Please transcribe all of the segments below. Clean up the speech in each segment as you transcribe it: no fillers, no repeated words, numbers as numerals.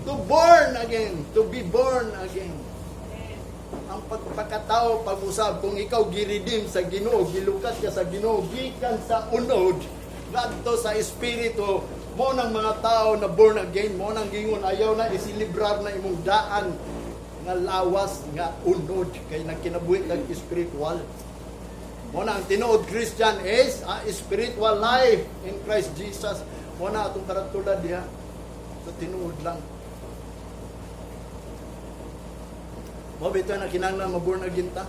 To born again, to be born again. Ang pagpakatao pag-usab, kung ikaw gi-redeem sa Ginoo, gilukat ka sa Ginoo gikan sa unod ngadto sa espiritu, mao nang mga tao na born again, mao nang gingon ayaw na isilibrar na imong daan nga lawas nga unod kay nagkinabuhi kag spiritual. Mao na ang tinuod Christian is a spiritual life in Christ Jesus. Mao na atong karatula diha. So tinuod lang. Mao bitaw na kinahanglan ma-born again ta.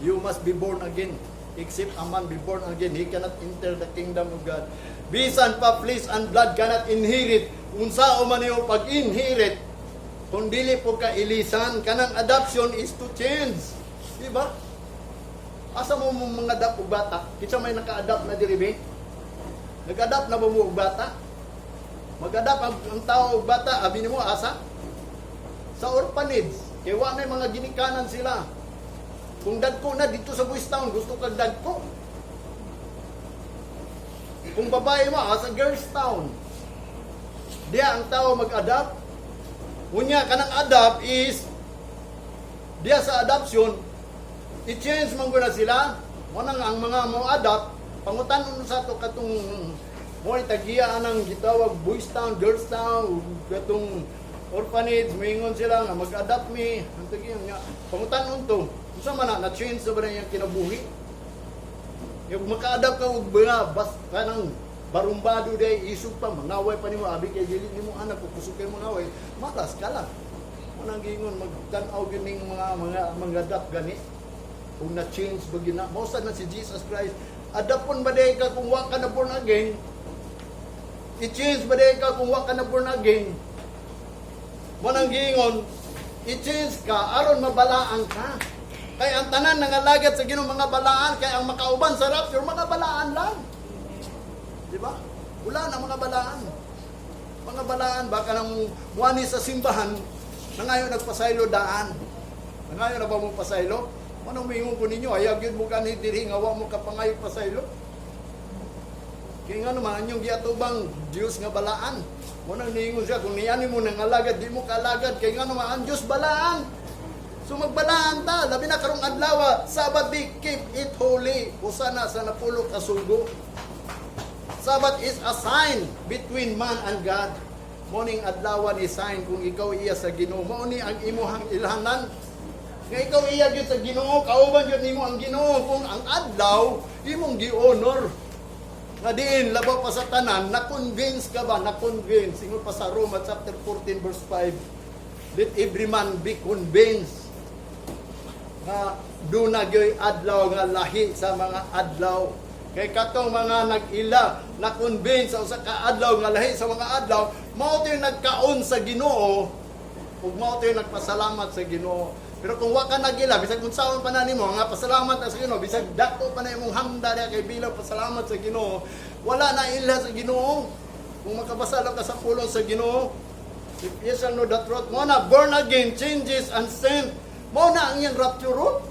You must be born again. Except a man be born again, he cannot enter the kingdom of God. Bisan pa flesh and blood cannot inherit. Unsa o man iyo pag-inherit, kung dili po ka ilisan, kanang adoption is to change. Di ba? Asa mo mo mga adapt og bata? Kinsa may naka-adopt na diri be? Nag-adopt na ba mo og bata? Mag-adopt ang tao og bata, abi nimo asa? Sa orphanage. Kay wa may mga ginikanan sila. Kung dagko na dito sa Boys Town, gusto kag dagko. Kung babae mo, sa Girls Town. Diya ang tao mag-adopt. Unya kanang adopt is diya sa adoption, i-change man gud na sila. Mo nang ang mga mo adopt, pangutan sa ato katong mo ni tagiya anang gitawag Boys Town, Girls Town, katong orphanage, moingon sila nga mag-adopt mi. Ang tagiya nga pangutan to. Unsa man na na-change sa ba na iyang kinabuhi? Yung maka-adapt ka og mga bas kanang barumbado day isog pa mangaway pa nimo, abi kay dili nimo anak, kung kusog kay mangaway, malas ka lang. Mo nang giingon magtan-aw gyud ning mga adapt gani kung na-change ba gyud na. Mao sad na si Jesus Christ, adapon ba day ka kung wa ka na born again? I-change ba day ka kung wa ka na born again? Mo nang giingon i-change ka aron mabalaan ka. Kay ang tanan nangalagad sa Ginoo mga balaan, kay ang makauban sa rapture mga balaan lang. Di ba? Wala na mga balaan. Mga balaan ba kanang muani sa simbahan nangayo nagpasaylo daan. Nangayo na ba mo pasaylo? Anong moingon ko ninyo? Ayaw gyud mo gani diri nga wa mo kapangayo pasaylo. Kaya nga naman, anyong giatubang Diyos nga balaan. Mo nang niingon siya, kung niani mo nang alagad, di mo kaalagad. Kaya nga naman, ang Diyos balaan. So magbalaan ta, labi na karong adlaw, Sabbath day, keep it holy. Usa na sa napulo ka sugo. Sabbath is a sign between man and God. Mao ning adlaw ni sign kung ikaw iya sa Ginoo. Mao ni ang imuhang ilhanan. Nga ikaw iya gyud sa Ginoo, kauban gyud nimo ang Ginoo kung ang adlaw imong gi-honor. Nga diin labaw pa sa tanan, na-convince ka ba? Na-convince. Ingon pa sa Roma chapter 14 verse 5. Let every man be convinced nga duna gyoy adlaw nga lahi sa mga adlaw. Kay katong mga nag-ila na convince sa usa ka adlaw nga lahi sa mga adlaw, mao to'y nagkaon sa Ginoo ug mao to'y nagpasalamat sa Ginoo. Pero kung wa ka nag-ila, bisag unsaon pa na nimo nga pasalamat na sa Ginoo, bisag dako pa na imong hamda diha kay bilang pasalamat sa Ginoo, wala na ila sa Ginoo. Kung makabasa lang ka sa pulong sa Ginoo, if ye shall know the truth, mao na born again changes and sent. Mao na ang iyang rapture road.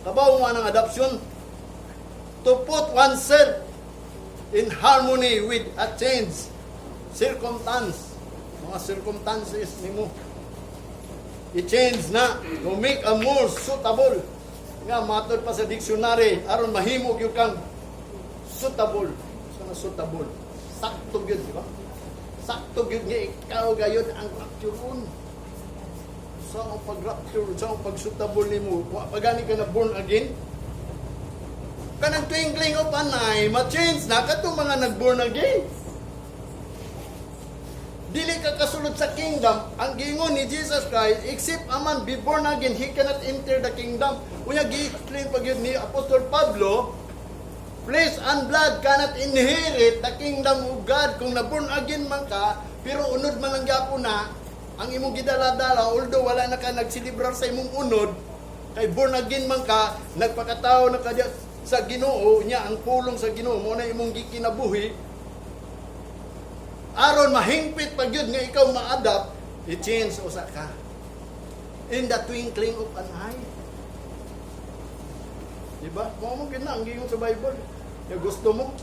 Kabaw mo ang adoption to put oneself in harmony with a change circumstance, mga circumstances nimo i-change na to make a more suitable, nga matod pa sa dictionary, aron mahimo gyud kang suitable. So na suitable, sakto gyud, di ba? Sakto gyud nga ikaw gayon ang rapture. Sa ang pag-rapture, sa ang pag-suitable nimo, wa pa gani ka na born again, kanang twinkling of an eye, ma-change na katong mga nag-born again. Dili ka kasulod sa kingdom. Ang giingon ni Jesus Christ, except a man be born again, he cannot enter the kingdom. Unya gi-explain pa gyud ni Apostol Pablo, flesh and blood cannot inherit the kingdom of God. Kung na-born again man ka, pero unod man lang gyapon na, ang imong gidala-dala, although wala na ka nagsilibrar sa imong unod, kay born again man ka, nagpakatao na ka diya sa Ginoo, nya ang pulong sa Ginoo mo na imong gikinabuhi, aron mahingpit pa gyud nga ikaw ma-adapt, i-change usa ka. In the twinkling of an eye. Diba? Mao mo gina ang giingon sa Bible. Ya gusto mo.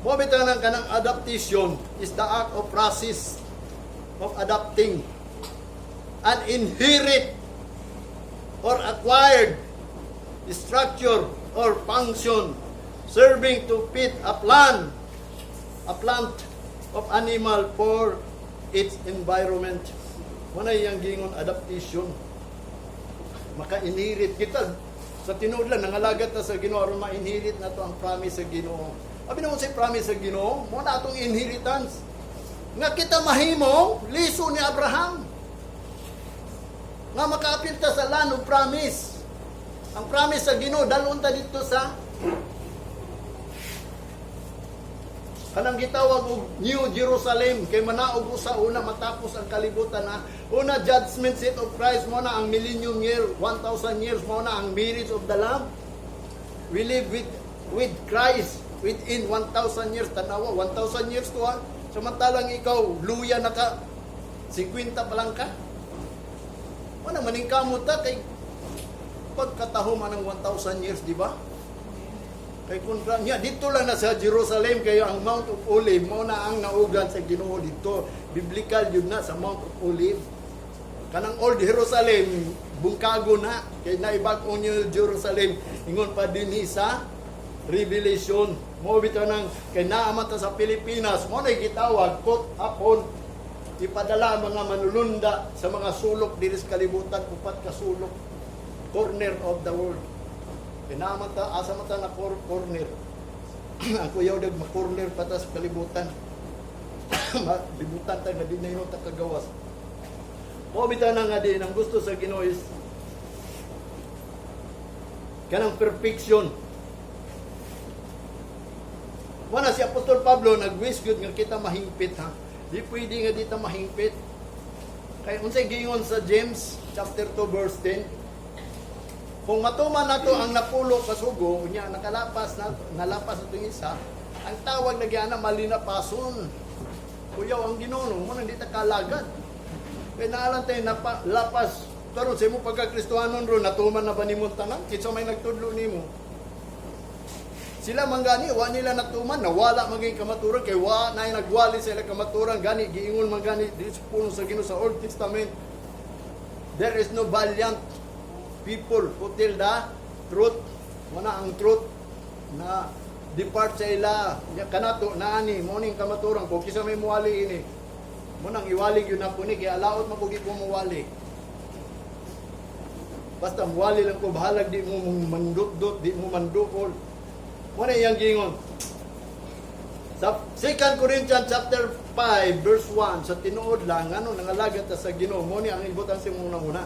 Mo bitaw ng kanang adaptation is the act of process of adapting an inherit or acquired structure or function serving to fit a plant of animal for its environment. Mao na iyang gingon adaptation. Maka-inherit kita sa tinuod lang nangalagat ta sa Ginoo aron ma-inherit nato ang promise sa Ginoo. Abi naman sa promise sa Ginoo, mo na atong inheritance. Nga kita mahimo liso ni Abraham. Nga makaapil ta sa land of promise. Ang promise sa Ginoo dalon ta dito sa kanang gitawag og New Jerusalem kay manaog usa una matapos ang kalibutan na una judgment seat of Christ. Mo na ang millennium year, 1,000 years. Mo na ang marriage of the Lamb. We live with Christ within 1,000 years. Tanawa, 1,000 years to ha. Samantalang ikaw luya na ka, 50 pa lang ka. Wala maningkamot ta kay pagkatahom ang 1,000 years, di ba? Kay kontra niya dito lang na sa Jerusalem kayo ang Mount of Olive mao na ang naugan sa Ginoo dito. Biblical yun na sa Mount of Olive. Kanang Old Jerusalem bungkago na kay naibag-o niyo Jerusalem ingon pa dinhi sa Revelation. Mo bitaw nang kay naa man ta sa Pilipinas, mo na gitawag caught upon, ipadala ang mga manulunda sa mga sulok diri sa kalibutan, upat ka sulok, corner of the world. Kinaman ta, asa man ta na corner. Ang kuyaw dag ma-corner pa ta sa kalibutan. Libutan ta nga di na yun ta kagawas. Mo bitaw na nga din ang gusto sa Ginoo is kanang perfection. Wala si Apostol Pablo nag-wish good nga kita mahingpit ha. Di pwede nga di ta mahingpit. Kay unsay giingon sa James chapter 2 verse 10? Kung matuman nato ang napulo ka sugo, unya nakalapas na nalapas nato yung isa, ang tawag na gyana malinapason. Kuyaw ang Ginoo mo nang di ta kalagad. Kay naalan tayo napa, lapas karon sa imo pagka-Kristohanon ron, natuman na ba nimo tanan? Kinsa may nagtudlo nimo? Sila man gani wa nila natuman, nawala man gyud kamaturan kay wa na nagwali sa ila kamaturan. Gani giingon man gani di sa pulong sa Ginoo sa Old Testament, there is no valiant people who tell the truth. Muna ang truth na depart sa ila. Ya, kanato naani mo ning kamaturan ko kisa may muwali ini. Mo nang iwali gyud nako ni kay alaot man ko ko muwali. Basta muwali lang ko, bahalag di mo mandutdot, di mo mandukol. Mo na iyang giingon. Sa 2 Corinthians chapter 5 verse 1, sa tinuod lang ano nangalagat ta sa Ginoo, mo ni ang ibutan sa una-una.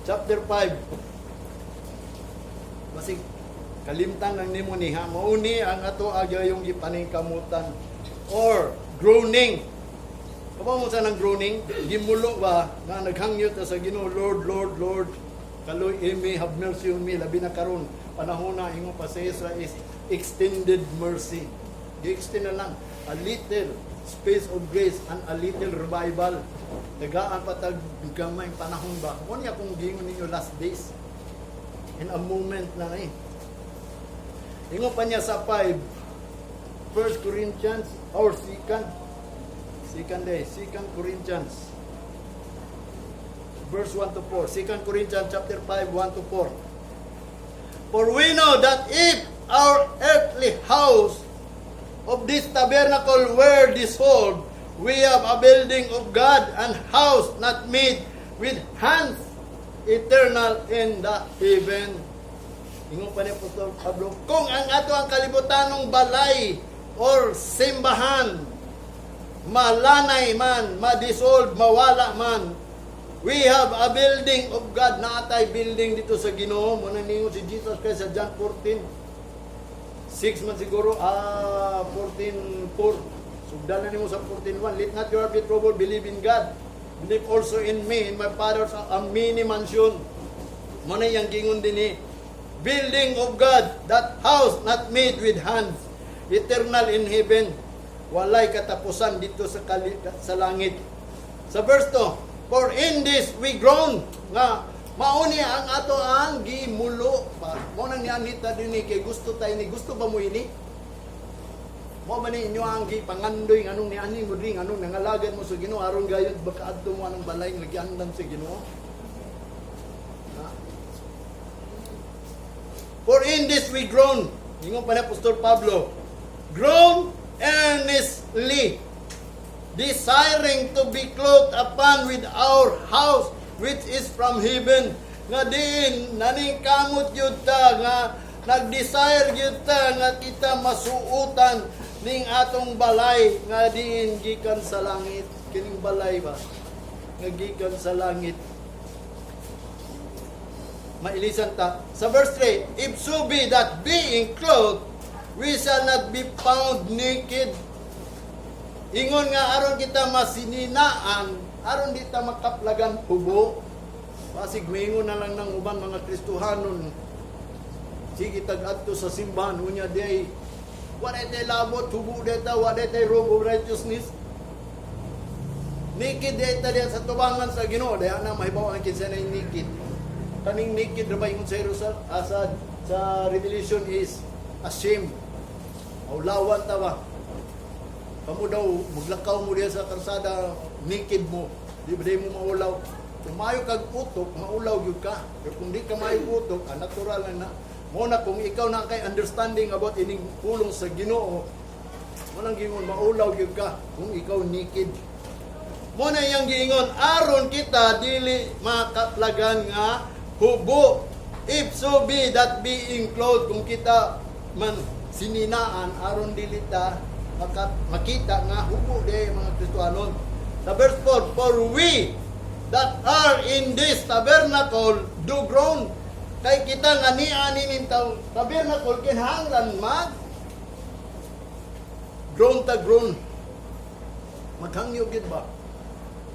Chapter 5. Basig kalimtan lang nimo ni ha, mauni ang ato agayong gipaningkamutan or groaning. Kabaw mo sa nang groaning, gimulo ba nga naghangyo ta sa Ginoo, "Lord, Lord, Lord, kaluy me, have mercy on me," labi na karon panahon na ingon pa sa Israel is extended mercy. Gi-extend na lang a little space of grace and a little revival. Tagaan pa tag gamay panahon ba? Mo niya kung giingon ninyo last days. In a moment na eh. Ingon pa niya sa 5, 1 Corinthians or second day, 2 Corinthians verse 1 to 4. 2 Corinthians chapter 5, 1 to 4. "For we know that if our earthly house of this tabernacle were dissolved, we have a building of God, and house not made with hands, eternal in the heaven." Ingon pa ni Apostol Pablo, kung ang ato ang kalibutanong balay or simbahan, malanay man, ma-dissolve, mawala man, we have a building of God. Naatay building dito sa Ginoo. Muna ningon si Jesus Christ sa John 14. 6 man siguro, 14:4. Sugdan na nimo sa 14:1. "Let not your heart be troubled, believe in God. Believe also in me, in my Father's a many mansion." Muna yung gingon din eh. Building of God, that house not made with hands, eternal in heaven. Walay katapusan dito sa langit. Sa verse 2, "For in this we groan," nga Mao ni ang ato ang gimulo pa. Mao nang nianhi ta dinhi kay gusto tayo ni, gusto ba mo ini? Mao ba ni inyo ang gipangandoy, nganong nianhi mo diri, nganong nangalagad mo sa Ginoo, aron gayud makaadto mo anang balay nga giandam sa Ginoo? Ha? "For in this we groan." Ingon pa ni Apostol Pablo, "Groan earnestly, desiring to be clothed upon with our house which is from heaven." Nga diin naningkamot gyud ta nga nag-desire gyud ta nga kita masuotan ning atong balay nga diin gikan sa langit. Kining balay ba nga gikan sa langit, mailisan ta. Sa verse 3, "If so be that being clothed, we shall not be found naked." Ingon nga aron kita masininaan, aron di ta makaplagan hubo. Basig maingon na lang ng uban mga Kristohanon. Sige tag adto sa simbahan, unya di wala tay labot, hubo ta, wala tay robe of righteousness. Naked di ta diyan sa tubangan sa Ginoo, diha na mahibaw ang kinsa na naked. Kaning naked ra ba ingon sa Jerusalem, sa Revelation is ashamed. Maulawan ta ba? Kamo daw, maglakaw mo diya sa karsada, naked mo. Di ba di mo maulaw? Kung maayo kag utok, maulaw gyud ka. Pero kung di ka maayo utok, natural lang na. Mao na kung ikaw na kay understanding about ining pulong sa Ginoo, walang gingon, maulaw gyud ka kung ikaw naked. Mao na iyang giingon, aron kita dili makaplagan nga hubo. "If so be that being clothed," kung kita man sininaan, aron dili ta makita nga hubo di mga Kristohanon. Sa verse 4, "For we that are in this tabernacle do groan." Kay kita nga niani ning tabernacle kinahanglan mag groan ta, groan. Maghangyo gid ba?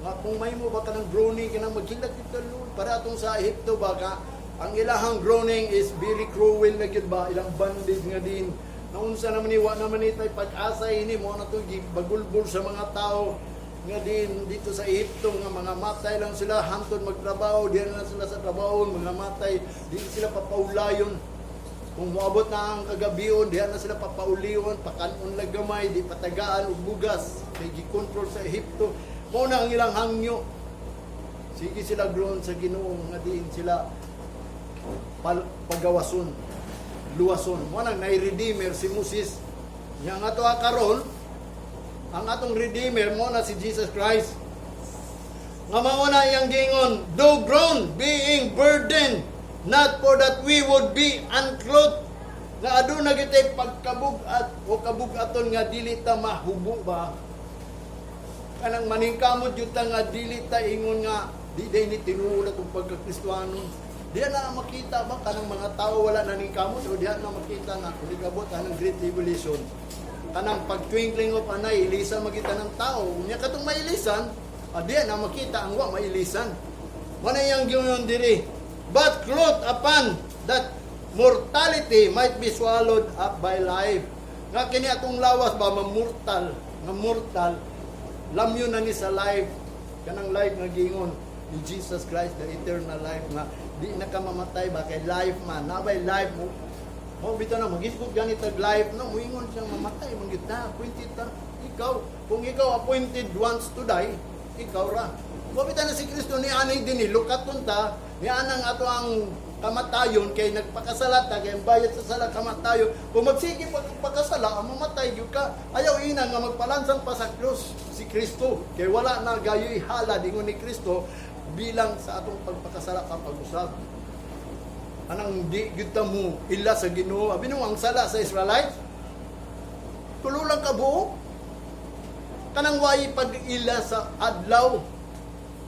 Nga kung may mo ba kanang groaning, kanang maghilak kita, Lord. Para atong sa Ehipto ba ka, ang ilahang groaning is very cruel na gyud ba, ilang bondage nga din. Naunsa naman ni, wa naman ni tay pag-asa ini mo na to bagulbol sa mga tao nga din dito sa Ehipto nga mga matay lang sila hantod magtrabaho, diyan lang sila sa trabaho, mga matay, di sila papaulayon. Kung moabot na ang kagabion, diyan na sila papaulion, pakanon lang gamay, di patagaan og bugas, kay gikontrol sa Ehipto. Mao na ang ilang hangyo. Sige sila groan sa Ginoo nga diin sila pagawason, luwason. Mao nang nay redeemer si Moses. Nya nga to karon, ang atong redeemer mo na si Jesus Christ. Nga mao na iyang giingon, "Do groan, being burdened, not for that we would be unclothed." Nga aduna gitay pagkabug-at o kabug-aton nga dili ta mahubo ba? Kanang maningkamot jud ta nga dili ta ingon nga di day ni tinuod atong pagkakristohanon. Diya na makita ba kanang mga tao wala na ningkamot o diya na makita na kung igabot anang Great Tribulation. Kanang pag twinkling of an eye, ilisan magita ng tao. Unya katong mailisan, diya na makita ang wa mailisan. Mao na iyang giingon diri. "But clothed upon that mortality might be swallowed up by life." Nga kini atong lawas ba mamortal, nga mortal, lamyon na ni sa life, kanang life nga giingon ni Jesus Christ, the eternal life nga di na ka mamatay ba, kay life man, nabay life mo. Mo bitaw na magisgot ganit tag life no, muingon siya mamatay man gyud na, appointed ta. Ikaw, kung ikaw appointed once to die, ikaw ra. Mo bitaw na si Kristo ni ani dinhi lukaton ta, ni anang ato ang kamatayon kay nagpakasala ta, kay ang bayad sa sala kamatayon. Kung magsige pag pagkasala, ang mamatay gyud ka. Ayaw ina nga magpalansang pa sa krus si Kristo kay wala na gayoy halad, ingon ni Kristo, bilang sa atong pagpakasala ka pag-usab. Anang di gyud ta mo ila sa Ginoo. Abi nung ang sala sa Israelites, tulo lang ka buok. Kanang way pag-ila sa adlaw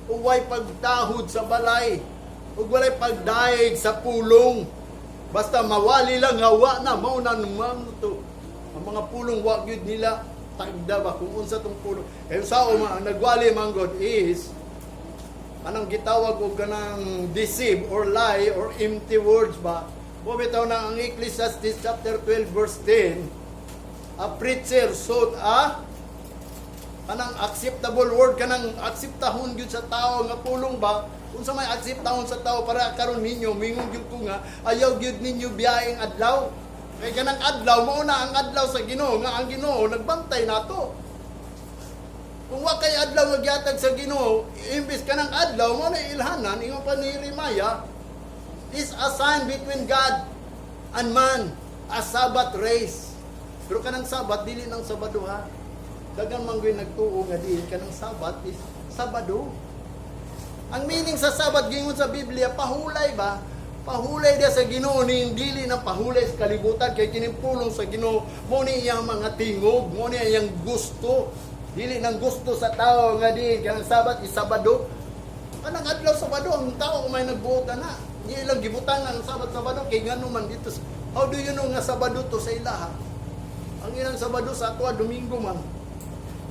o way pagtahod sa balay ug walay pagdaig sa pulong. Basta mawali lang nga wa na mao na naman to. Ang mga pulong wa gyud nila tagda ba kung unsa tong pulong. Kay sa ang nagwali man god is anang gitawag og kanang deceive or lie or empty words ba. Mo bitaw na ang Ecclesiastes chapter 12 verse 10, a preacher sought a kanang acceptable word, kanang akseptahon gyud sa tao nga pulong ba. Unsa may accept-ahon sa tao para karon ninyo mingon gyud ko nga ayaw gyud ninyo biyaeng adlaw. Kay kanang adlaw mao na ang adlaw sa Ginoo nga ang Ginoo nagbantay nato. Kung wa kay adlaw nga gihatag sa Ginoo, imbes kanang adlaw mao na ilhanan, ingon pa ni Jeremiah, is a sign between God and man, a Sabbath rest. Pero kanang Sabbath dili nang Sabado ha. Daghan man gyud nagtuo nga diin kanang Sabbath is Sabado. Ang meaning sa Sabbath gingon sa Biblia, pahulay ba? Pahulay diya sa Ginoo ni dili nang pahulay sa kalibutan kay kining pulong sa Ginoo mo ni iyang mga tingog, mo ni iyang gusto. Dili nang gusto sa tao nga di kanang Sabbath is Sabado. Kanang adlaw Sabado ang tao may nagbuot na. Di ilang gibutan ang Sabbath Sabado kay ngano man dito. How do you know nga Sabado to sa ilaha? Ang ilang Sabado sa ato Domingo man.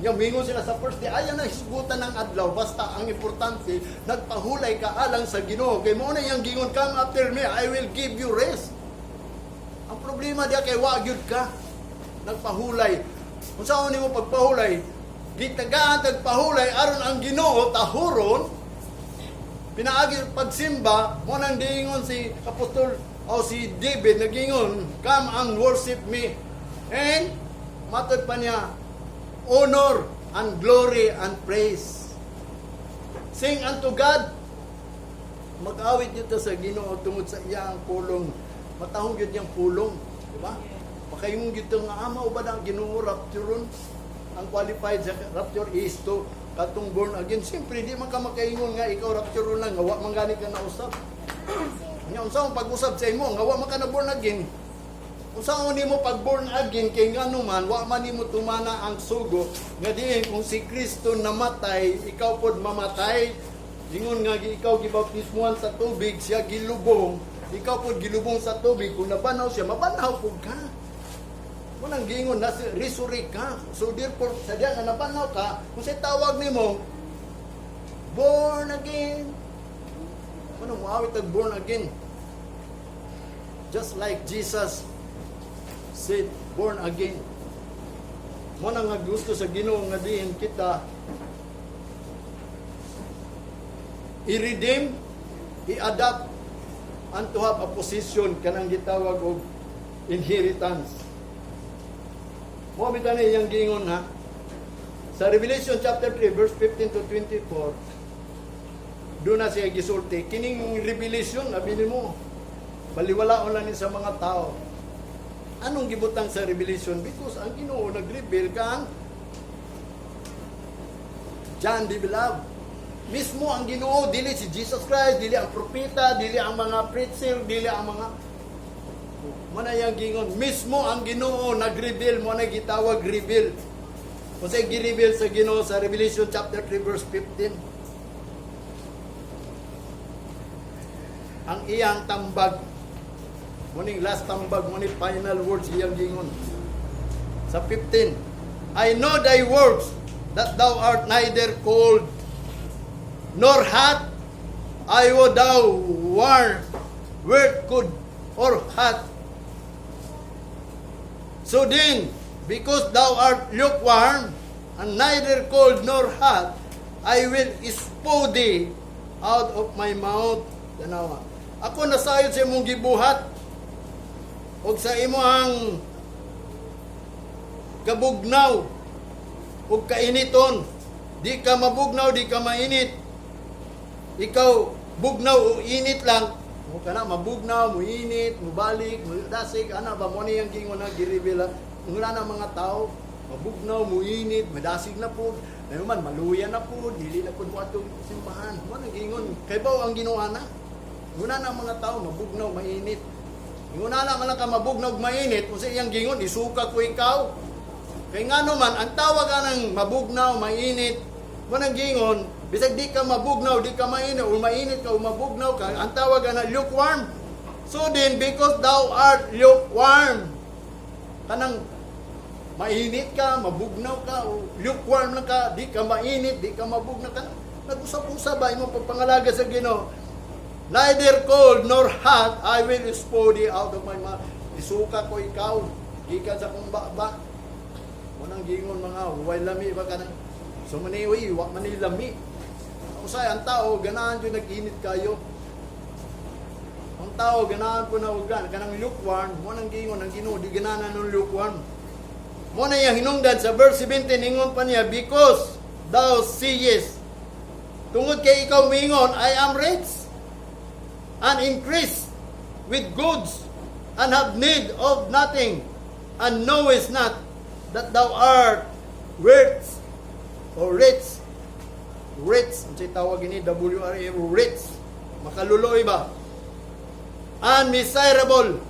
Nya mingon sila sa first day, ayaw na hisgutan ng adlaw, basta ang importante, nagpahulay ka alang sa Ginoo. Kay mo na iyang gingon, "Come after me, I will give you rest." Ang problema diya kay wa gyud ka nagpahulay. Kung saan nimo pagpahulay, gitagaan tagpahulay aron ang Ginoo tahuron pinaagi pagsimba mo nang diingon si apostol o si David nagingon, "Come and worship me," and matod pa niya, "Honor and glory and praise, sing unto God." Mag-awit dito sa Ginoo tungod sa iyang pulong. Matahong gyud niyang pulong, di ba? Pakayong gyud nga ama ba ang Ginoo rapturon. Ang qualified sa rapture is to katong born again. Siyempre di man ka makaingon nga ikaw rapture lang nga wa man gani ka nausab. Nya unsa ang pag-usab sa imo nga wa man ka na born again? Unsa nimo pag born again kay ngano man wa man nimo tumana ang sugo nga diin kung si Kristo namatay, ikaw pod mamatay? Ingon nga ikaw gibautismuhan sa tubig, siya gilubong, ikaw pod gilubong sa tubig. Kung nabanhaw siya, mabanhaw pod ka. Mo nang giingon na resurrect ka. So therefore, sa diya nga nabanhaw ka, kung sa tawag nimo born again. Mo nang muawit og born again. Just like Jesus said, "Born again." Mo na nga gusto sa Ginoo nga diin kita i-redeem, i-adopt, and to have a position kanang gitawag og inheritance. Mo bitaw na iyang giingon ha. Sa Revelation chapter 3 verse 15 to 24, doon na siya gisulti. Kining revelation, abi nimo, baliwalaon lang ni sa mga tao. Anong gibutang sa Revelation? Because ang Ginoo nag-reveal kang John the Beloved. Mismo ang Ginoo, dili si Jesus Christ, dili ang propeta, dili ang mga preacher, dili ang mga manayang gingon. Mismo ang Ginoo nag-reveal mo na gitawag reveal. Kung sa gi-reveal sa Ginoo sa Revelation chapter 3 verse 15. Ang iyang tambag, muning last tambag, muning final words iyang gingon. Sa 15, "I know thy works, that thou art neither cold nor hot. I would thou wert cold or hot. So then, because thou art lukewarm, and neither cold nor hot, I will spew thee out of my mouth." Tanawa. "Ako nasayod sa imong gibuhat, ug sa imo ang kabugnaw ug kainiton. Di ka mabugnaw, di ka mainit. Ikaw bugnaw o init lang." Mo kana mabugnaw, mo init, mo balik, mo dasig ana ba mo niyang gingon na gi-reveal. Nguna na mga tao, mabugnaw, mo init, madasig na po. Ngayon man, maluya na po, dili na po mo atong simbahan. Mo nang gingon, kay baw ang Ginoo na. Nguna na mga tao, mabugnaw, mainit. Nguna na man lang ka mabugnaw, mainit, kung sa iyang gingon, "Isuka ko ikaw." Kay ngano man, ang tawag anang mabugnaw, mainit, mo nang gingon, bisag di ka mabugnaw, di ka mainit, o mainit ka, o mabugnaw ka, ang tawag ana lukewarm. "So then, because thou art lukewarm," kanang mainit ka, mabugnaw ka, o lukewarm lang ka, di ka mainit, di ka mabugnaw ka, nag-usap-usap ba imong pagpangalaga sa Ginoo? "Neither cold nor hot, I will spew thee out of my mouth." Isuka ko ikaw, gikan sa kong baba. Mo nang gingon mga, way lami ba ka nang, so mani, uy, wa man ni lami. Usay ang tao ganahan jud nag-init kayo. Ang tao ganahan po na ugan kanang lukewarm. Mo nang giingon ang Ginoo, di ganahan ng lukewarm. Mo na iyang hinungdan sa verse 17, ingon pa niya, "Because thou sayest," tungod kay ikaw mingon, "I am rich and increase with goods and have need of nothing, and knowest not that thou art rich or rich, rich," unsay tawag ini, W R A, rich, makaluloy ba, "and miserable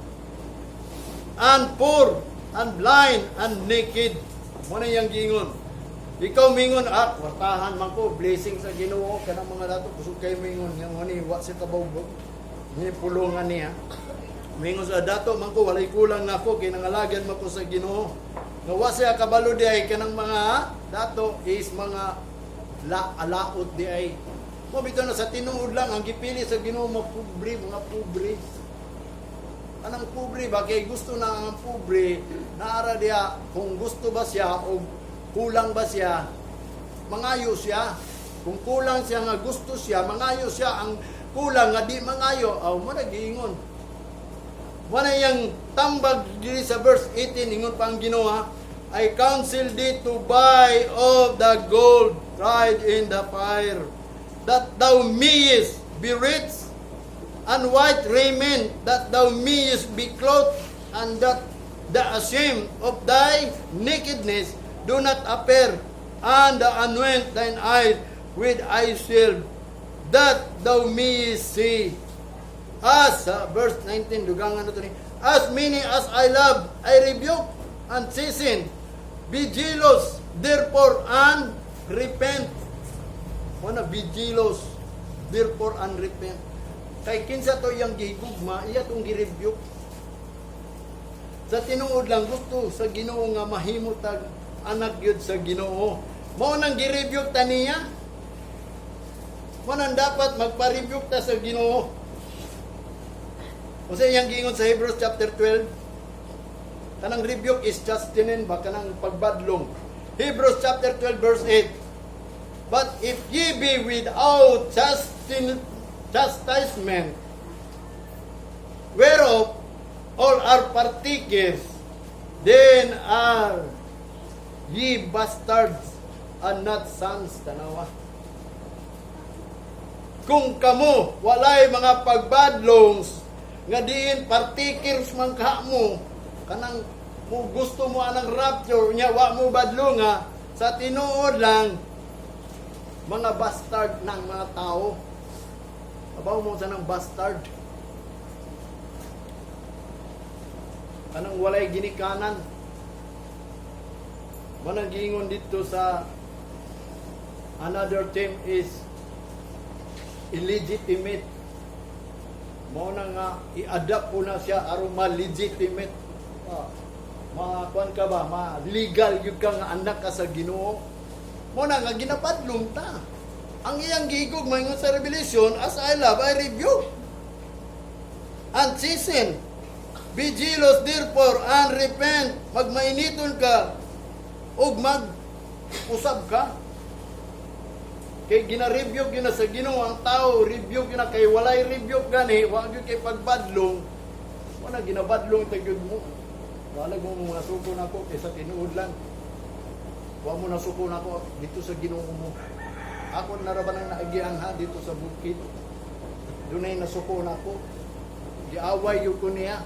and poor and blind and naked." Mo na iyang giingon. Ikaw mingon, "Ah, kwartahan man ko, blessing sa Ginoo," kanang mga dato kusog kay mingon yang ni wa siya kabaw ni pulungan niya. Mingon sa dato man ko, walay kulang nako kay nangalagad man ko sa Ginoo. Nga wa siya kabalo di ay kanang mga dato is mga la alaot di ay. Mo bitaw na sa tinuod lang ang gipili sa Ginoo mga pobre, mga pobre. Anang pobre ba kay gusto na ang pobre naara diya, kung gusto ba siya o kulang ba siya, mangayo siya. Kung kulang siya nga gusto siya, mangayo siya. Ang kulang nga di mangayo, aw mo na giingon. Mo na iyang tambag diri sa verse 18, ingon pa ang Ginoo, "I counsel thee to buy of the gold tried in the fire, that thou mayest be rich, and white raiment, that thou mayest be clothed, and that the shame of thy nakedness do not appear, and anoint thine eyes with eye salve, that thou mayest see." As, verse 19, dugangan na to ni, "As many as I love, I rebuke and chasten. Be jealous, therefore, and repent." Wana, be jealous, therefore, and repent. Kay kinsa to iyang gihigugma, iya tong girebuke. Sa tinuod lang gusto sa Ginoo nga mahimo tag anak gyud sa Ginoo. Mao nang girebuke ta niya. Mao nang dapat magpa-rebuke ta sa Ginoo. Unsa iyang giingon sa Hebrews chapter 12? Kanang rebuke is chastening ba, kanang pagbadlong. Hebrews chapter 12 verse 8. "But if ye be without chastisement, whereof all are partakers, then are ye bastards and not sons." Tanawa. Kung kamo walay mga pagbadlongs nga diin partakers man ka mo, kanang mo gusto mo anang rapture nya wa mo badlonga, sa tinuod lang mga bastard ng mga tao. Abaw mo sa nang bastard? Kanang walay ginikanan. Manang giingon dito sa another term is illegitimate. Mao na nga i-adapt po na siya aron ma-legitimate. Ah, makuan ka ba, ma-legal yun ka nga anak ka sa Ginoo. Mao na nga ginapadlong ta. Ang iyang gihigog maingon sa Revelation, "As I love, I rebuke and chasten. Be jealous therefore and repent." Magmainiton ka ug mag-usab ka. Kay gina-rebuke yun na sa Ginoo ang tao, rebuke yun na kay walay rebuke gani, wa gyud kay pagbadlong. Wala ginabadlong ta gyud mo. Wala mo mga suko nako kay sa tinuod lang. Wa mo nasuko nako dito sa Ginoo mo. Ako na ra ba nang naagian ha dito sa bukid. Dunay nasuko nako. Giaway gyud ko niya.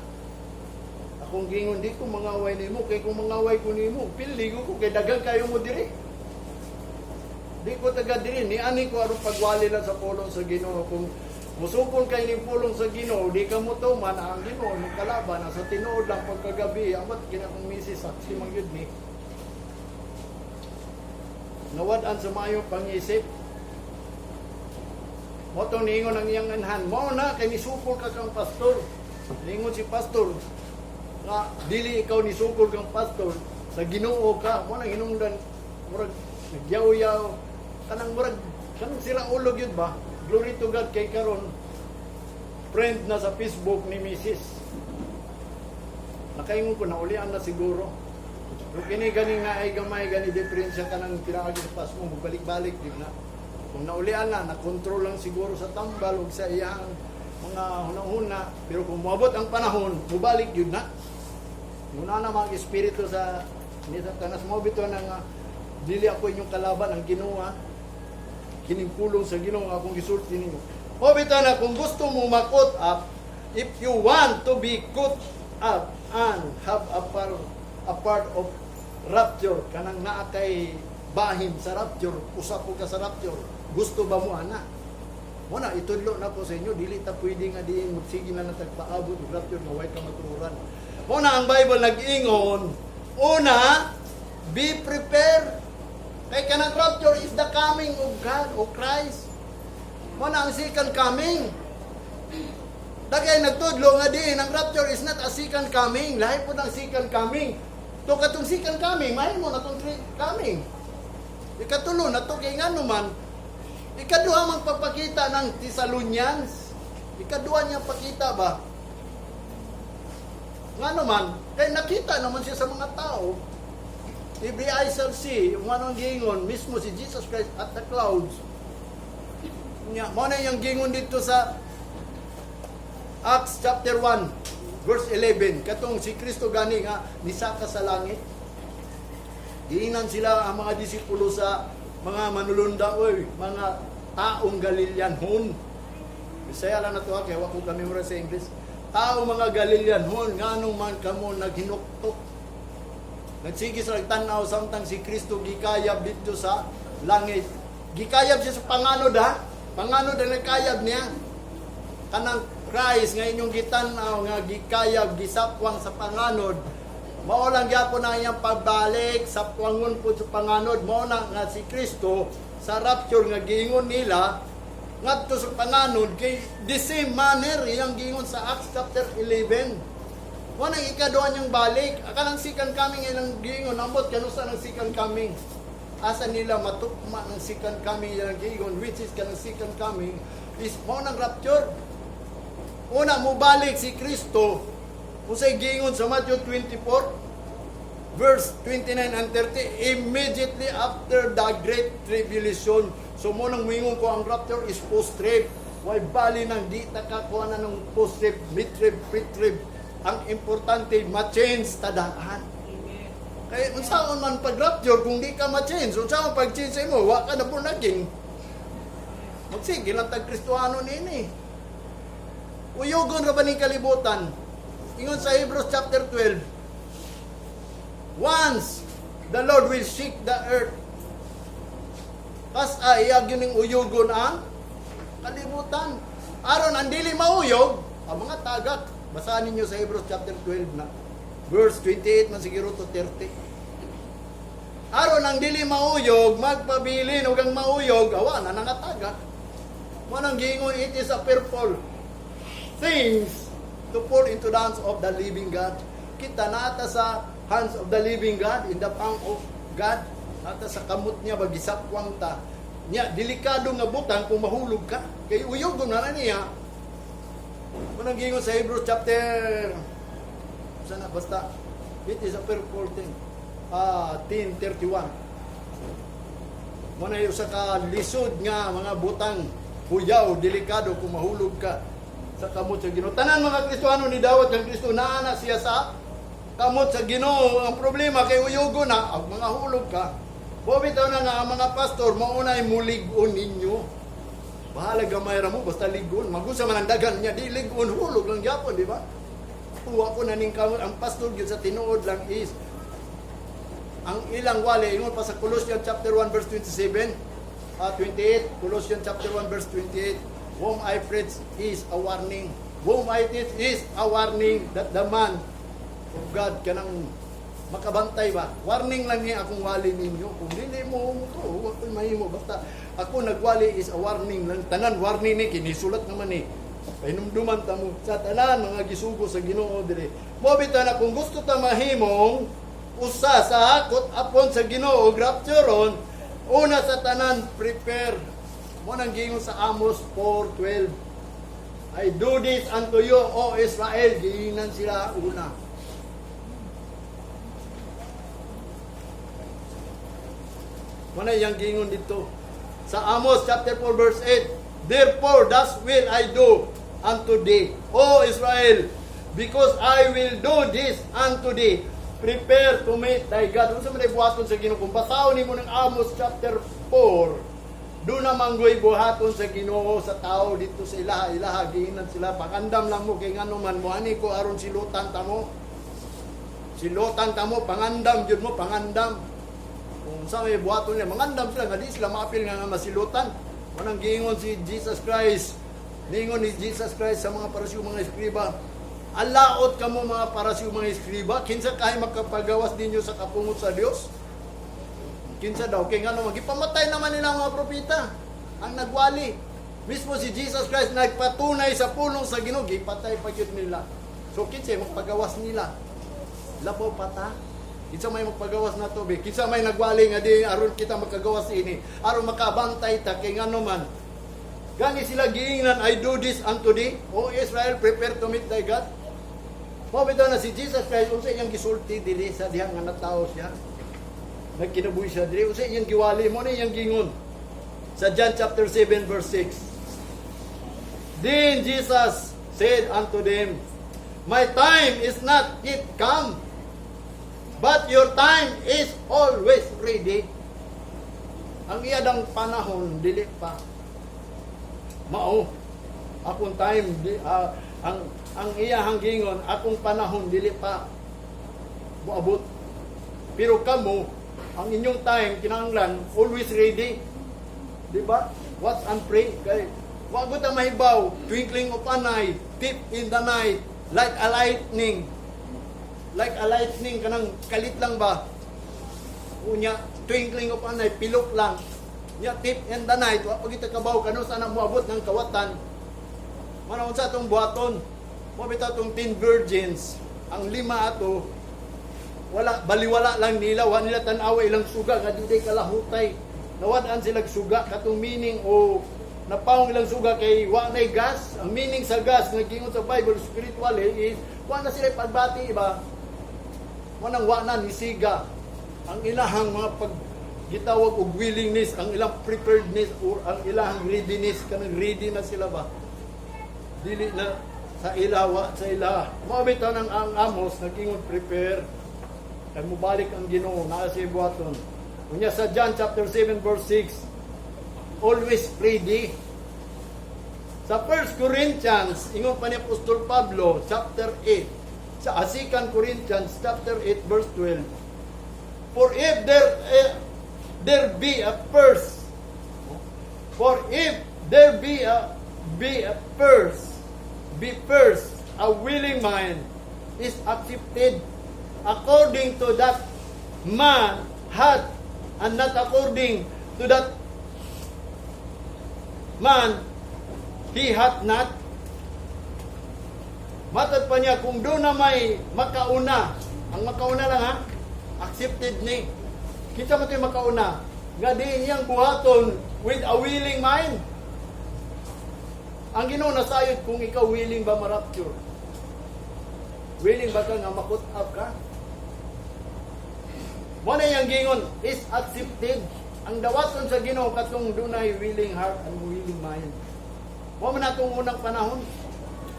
Akong gingon, di ko mangaway nimo kay kung mangaway ko nimo, pili ko kay daghang kayo mo diri. Di ko taga diri ni ani ko aron pagwali lang sa pulong sa Ginoo. Kung musukol kay ning pulong sa Ginoo, di ka mo tuman ang Ginoo mo kalaban. Sa tinuod lang, pagkagabi amat kina akong misis, saksi man gyud ni. Nawad-an sa maayong pangisip. Mo tong niingon ang iyang anhan, mao na kay nisukol ka kang pastor. Niingon si pastor nga dili ikaw nisukol kang pastor, sa Ginoo ka. Mo nang hinungdan murag nagyaw-yaw kanang murag kanang sira ulo gyud ba. Glory to God kay karon friend na sa Facebook ni Mrs. Nakaingon ko naulian na siguro. Pero kini ganing na ay gamay gani diferensya kanang pinaagi sa pas mo, balik-balik gyud na. Kung naulian na, nakontrol lang siguro sa tambal ug sa iyang mga hunahuna. Pero kung moabot ang panahon, mubalik yun na. Muna na mga espiritu sa ni Satanas mo bitaw na nga dili ako inyong kalaban, ang Ginoo, ha. Kining pulong sa Ginoo nga akong gisulti ninyo. Mo bitaw na kung gusto mo ma-caught up, if you want to be caught up and have a part of rapture, kanang naa kay bahin sa rapture, usa po ka sa rapture, gusto ba mo ana? Mo na itudlo na ko sa inyo, dili ta pwede nga diin magsige na lang tagpaabot og rapture nga way kamatuoran. Mo na ang Bible nag-ingon, una, be prepared. Kay kanang rapture is the coming of God o Christ. Mo na ang second coming. Dagay nagtudlo nga diin ang rapture is not a second coming. Lahi po ng second coming. To katong second coming, mahimo na tong coming. Ikatulo na to kay ngano man, ikaduha mang pagpakita ng Thessalonians. Ikaduha niyang pakita ba? Ngano man, kay nakita naman siya sa mga tao. Every eye shall see, kung anong giingon, mismo si Jesus Christ at the clouds. Nya, mo na yung giingon dito sa Acts chapter 1, verse 11. Katong si Kristo gani nga nisaka sa langit. Giingnan sila ang mga disipulo sa mga manulunda, oy, mga taong Galileanhon. Bisaya lang na to ha, kaya wa ko kami sa English. Tao mga Galileanhon, nganong man kamo naghinuktok? Nagsige sa nagtanaw samtang si Kristo gikayab dito sa langit. Gikayab siya sa panganod ha. Panganod ang nagkayab niya. Kanang Christ nga inyong gitan-aw nga gikayab, gisapwang sa panganod. Mao lang gyapon na iyang pagbalik sa pwangon po sa panganod. Mao na nga si Kristo sa rapture nga giingon nila ngadto sa panganod kay the same manner iyang giingon sa Acts chapter 11. Wa nang ikaduha niyang balik. Akanang second coming ilang giingon, ambot kanusa ng second coming. Asa nila matukma ng second coming ilang giingon, which is kanang second coming is mao nang rapture. Una mubalik si Kristo unsay giingon sa Matthew 24 verse 29 and 30, immediately after the great tribulation. So mo nang muingon ko ang rapture is post-trib. Way bali nang di ta kakuha na ng post-trib, mid-trib, pre-trib. Ang importante, ma-change tadaan. Amen. Kaya unsaon man pag-rapture kung di ka ma-change, unsaon pag-change sa imo, wa ka na born again. Magsige lang tag Kristohano nini. Uyugon ra ba ning kalibutan? Ingon sa Hebrews chapter 12, once the Lord will shake the earth. Kas ay yun ning uyugon ang kalibutan. Aron ang dili mauyog, ang mga tagak. Basahan ninyo sa Hebrews chapter 12 na. Verse 28 man siguro to 30. Aron ang dili mauyog, magpabilin ug ang mauyog, awa na nangatagak. Mo nang giingon, it is a fearful things to fall into the hands of the living God. Kita nata sa hands of the living God, in the palm of God. Nata sa kamot niya, bagisakwang ta. Niya, delikado nga butang kung mahulog ka. Kay uyog na na niya. Mo nang giingon sa Hebrews chapter sana, basta it is a fearful thing. Ah, 10:31. Mo na usa ka lisod nga mga butang, huyaw, delikado kung mahulog ka sa kamot sa Ginoo. Tanan mga Kristohano ni dawat kang Kristo, naa na siya sa kamot sa Ginoo. Ang problema kay uyugo na, ang mga hulog ka. Bitaw na nga ang mga pastor maunay mulig-on ninyo. Bahala gamay ra mo basta ligon. Magusa man ang dagan niya, di ligon, hulog lang gyapon, di ba? Kuha ko na ning kamot ang pastor gyud sa tinuod lang is ang ilang wali ingon pa sa Colossians chapter 1 verse 27, 28. Colossians chapter 1 verse 28, "Whom I preach is a warning, whom I teach is a warning, that the man of God," kanang makabantay ba, warning lang niya akong wali ninyo. Kung dili mo to, wa ko'y mahimo, basta ako nagwali is a warning lang. Tanan warning ni kinisulat naman ni pahinumduman ta mo sa tanan mga gisugo sa Ginoo dire. Mo bitaw na kung gusto ta mahimong usa sa caught upon sa Ginoo raptureon, una sa tanan, prepare. Mo nang giingon sa Amos 4:12, "I do this unto you, O Israel." Giingnan sila una. Mo na iyang giingon dito. Sa Amos chapter 4 verse 8, "Therefore thus will I do unto thee, O Israel, because I will do this unto thee. Prepare to meet thy God." Unsa man ay buhaton sa Ginoo? Kung basahon nimo ng Amos chapter 4, duna man goy buhaton sa Ginoo sa tao dito sa ilaha ilaha giingnan sila, "Pangandam lang mo kay ngano man moani ko aron silutan ta mo. Silutan ta mo, pangandam jud mo, pangandam." Kung sa may buhaton nila, mangandam sila nga di sila maapil nga masilutan. Manang giingon si Jesus Christ. Niingon ni Jesus Christ sa mga Parisiyo, mga eskriba, "Alaot kamo mga Parisiyo, mga eskriba, kinsa kay makapagawas ninyo sa kapungot sa Dios? Kinsa daw?" Kay ngano, gipamatay naman nila ang mga propeta, ang nagwali. Mismo si Jesus Christ nagpatunay sa pulong sa Ginoo, gipatay pa gyud nila. So kinsa magpagawas nila? Labaw pata. Kinsa may magpagawas na to be? Kinsa may nagwali nga di aron kita makagawas ini, aron makabantay ta kay ngano man. Gani sila giingnan, "I do this unto thee, O Israel, prepare to meet thy God." Mao bitaw na si Jesus Christ, unsa iyang gisulti diri sa diha nga natawo siya? Nagkinabuhi siya diri, unsa iyang giwali mo ni iyang gingon? Sa John chapter 7 verse 6. Then Jesus said unto them, "My time is not yet come, but your time is always ready." Ang iya dang panahon, dili pa. Mao, akong time, di, ang iyahang gingon, "Akong panahon, dili pa moabot. Pero kamo, ang inyong time, kinahanglan, always ready." Di ba? Watch and pray. Kay, wa gud ta mahibaw, twinkling of an eye, deep in the night, like a lightning. Like a lightning, kanang kalit lang ba? Unya, twinkling of an eye, pilok lang. Nya, tip in the night, wa pa kita kabaw, kano sana moabot ng kawatan. Mana unsa atong buhaton? Mo bitaw tong 10 virgins, ang lima ato wala, baliwala lang nila, wa nila tan-awa ilang suga nga di kalahutay. Nawad-an sila suga, katong meaning o napawong ilang suga kay wa nay gas. Ang meaning sa gas nga giingon sa Bible spiritually is wa na sila pagbati ba. Manang wa na ni siga ang ilahang mga pag gitawag og willingness, ang ilang preparedness or ang ilahang readiness, kanang ready na sila ba. Dili na sa ilawa sa ila. Mao bitaw nang ang Amos nag-ingon, "Prepare kay mobalik ang Ginoo naa sa buhaton." Unya sa John chapter 7 verse 6, always ready. Sa 1 Corinthians, ingon pa ni Apostol Pablo, chapter 8, sa 2 Corinthians chapter 8 verse 12, "For if there be first a willing mind is accepted according to that man hath and not according to that man he hath not." Matod pa niya, kung duna may makauna, ang makauna lang ha, accepted ni. Kita mo ito yung makauna, nga di niyang buhaton with a willing mind. Ang Ginoo nasayod kung ikaw willing ba ma-rapture. Willing ba ka nga ma-caught up ka? Mo na iyang gingon is accepted. Ang dawaton sa Ginoo katong dunay willing heart and willing mind. Mo man atong unang panahon.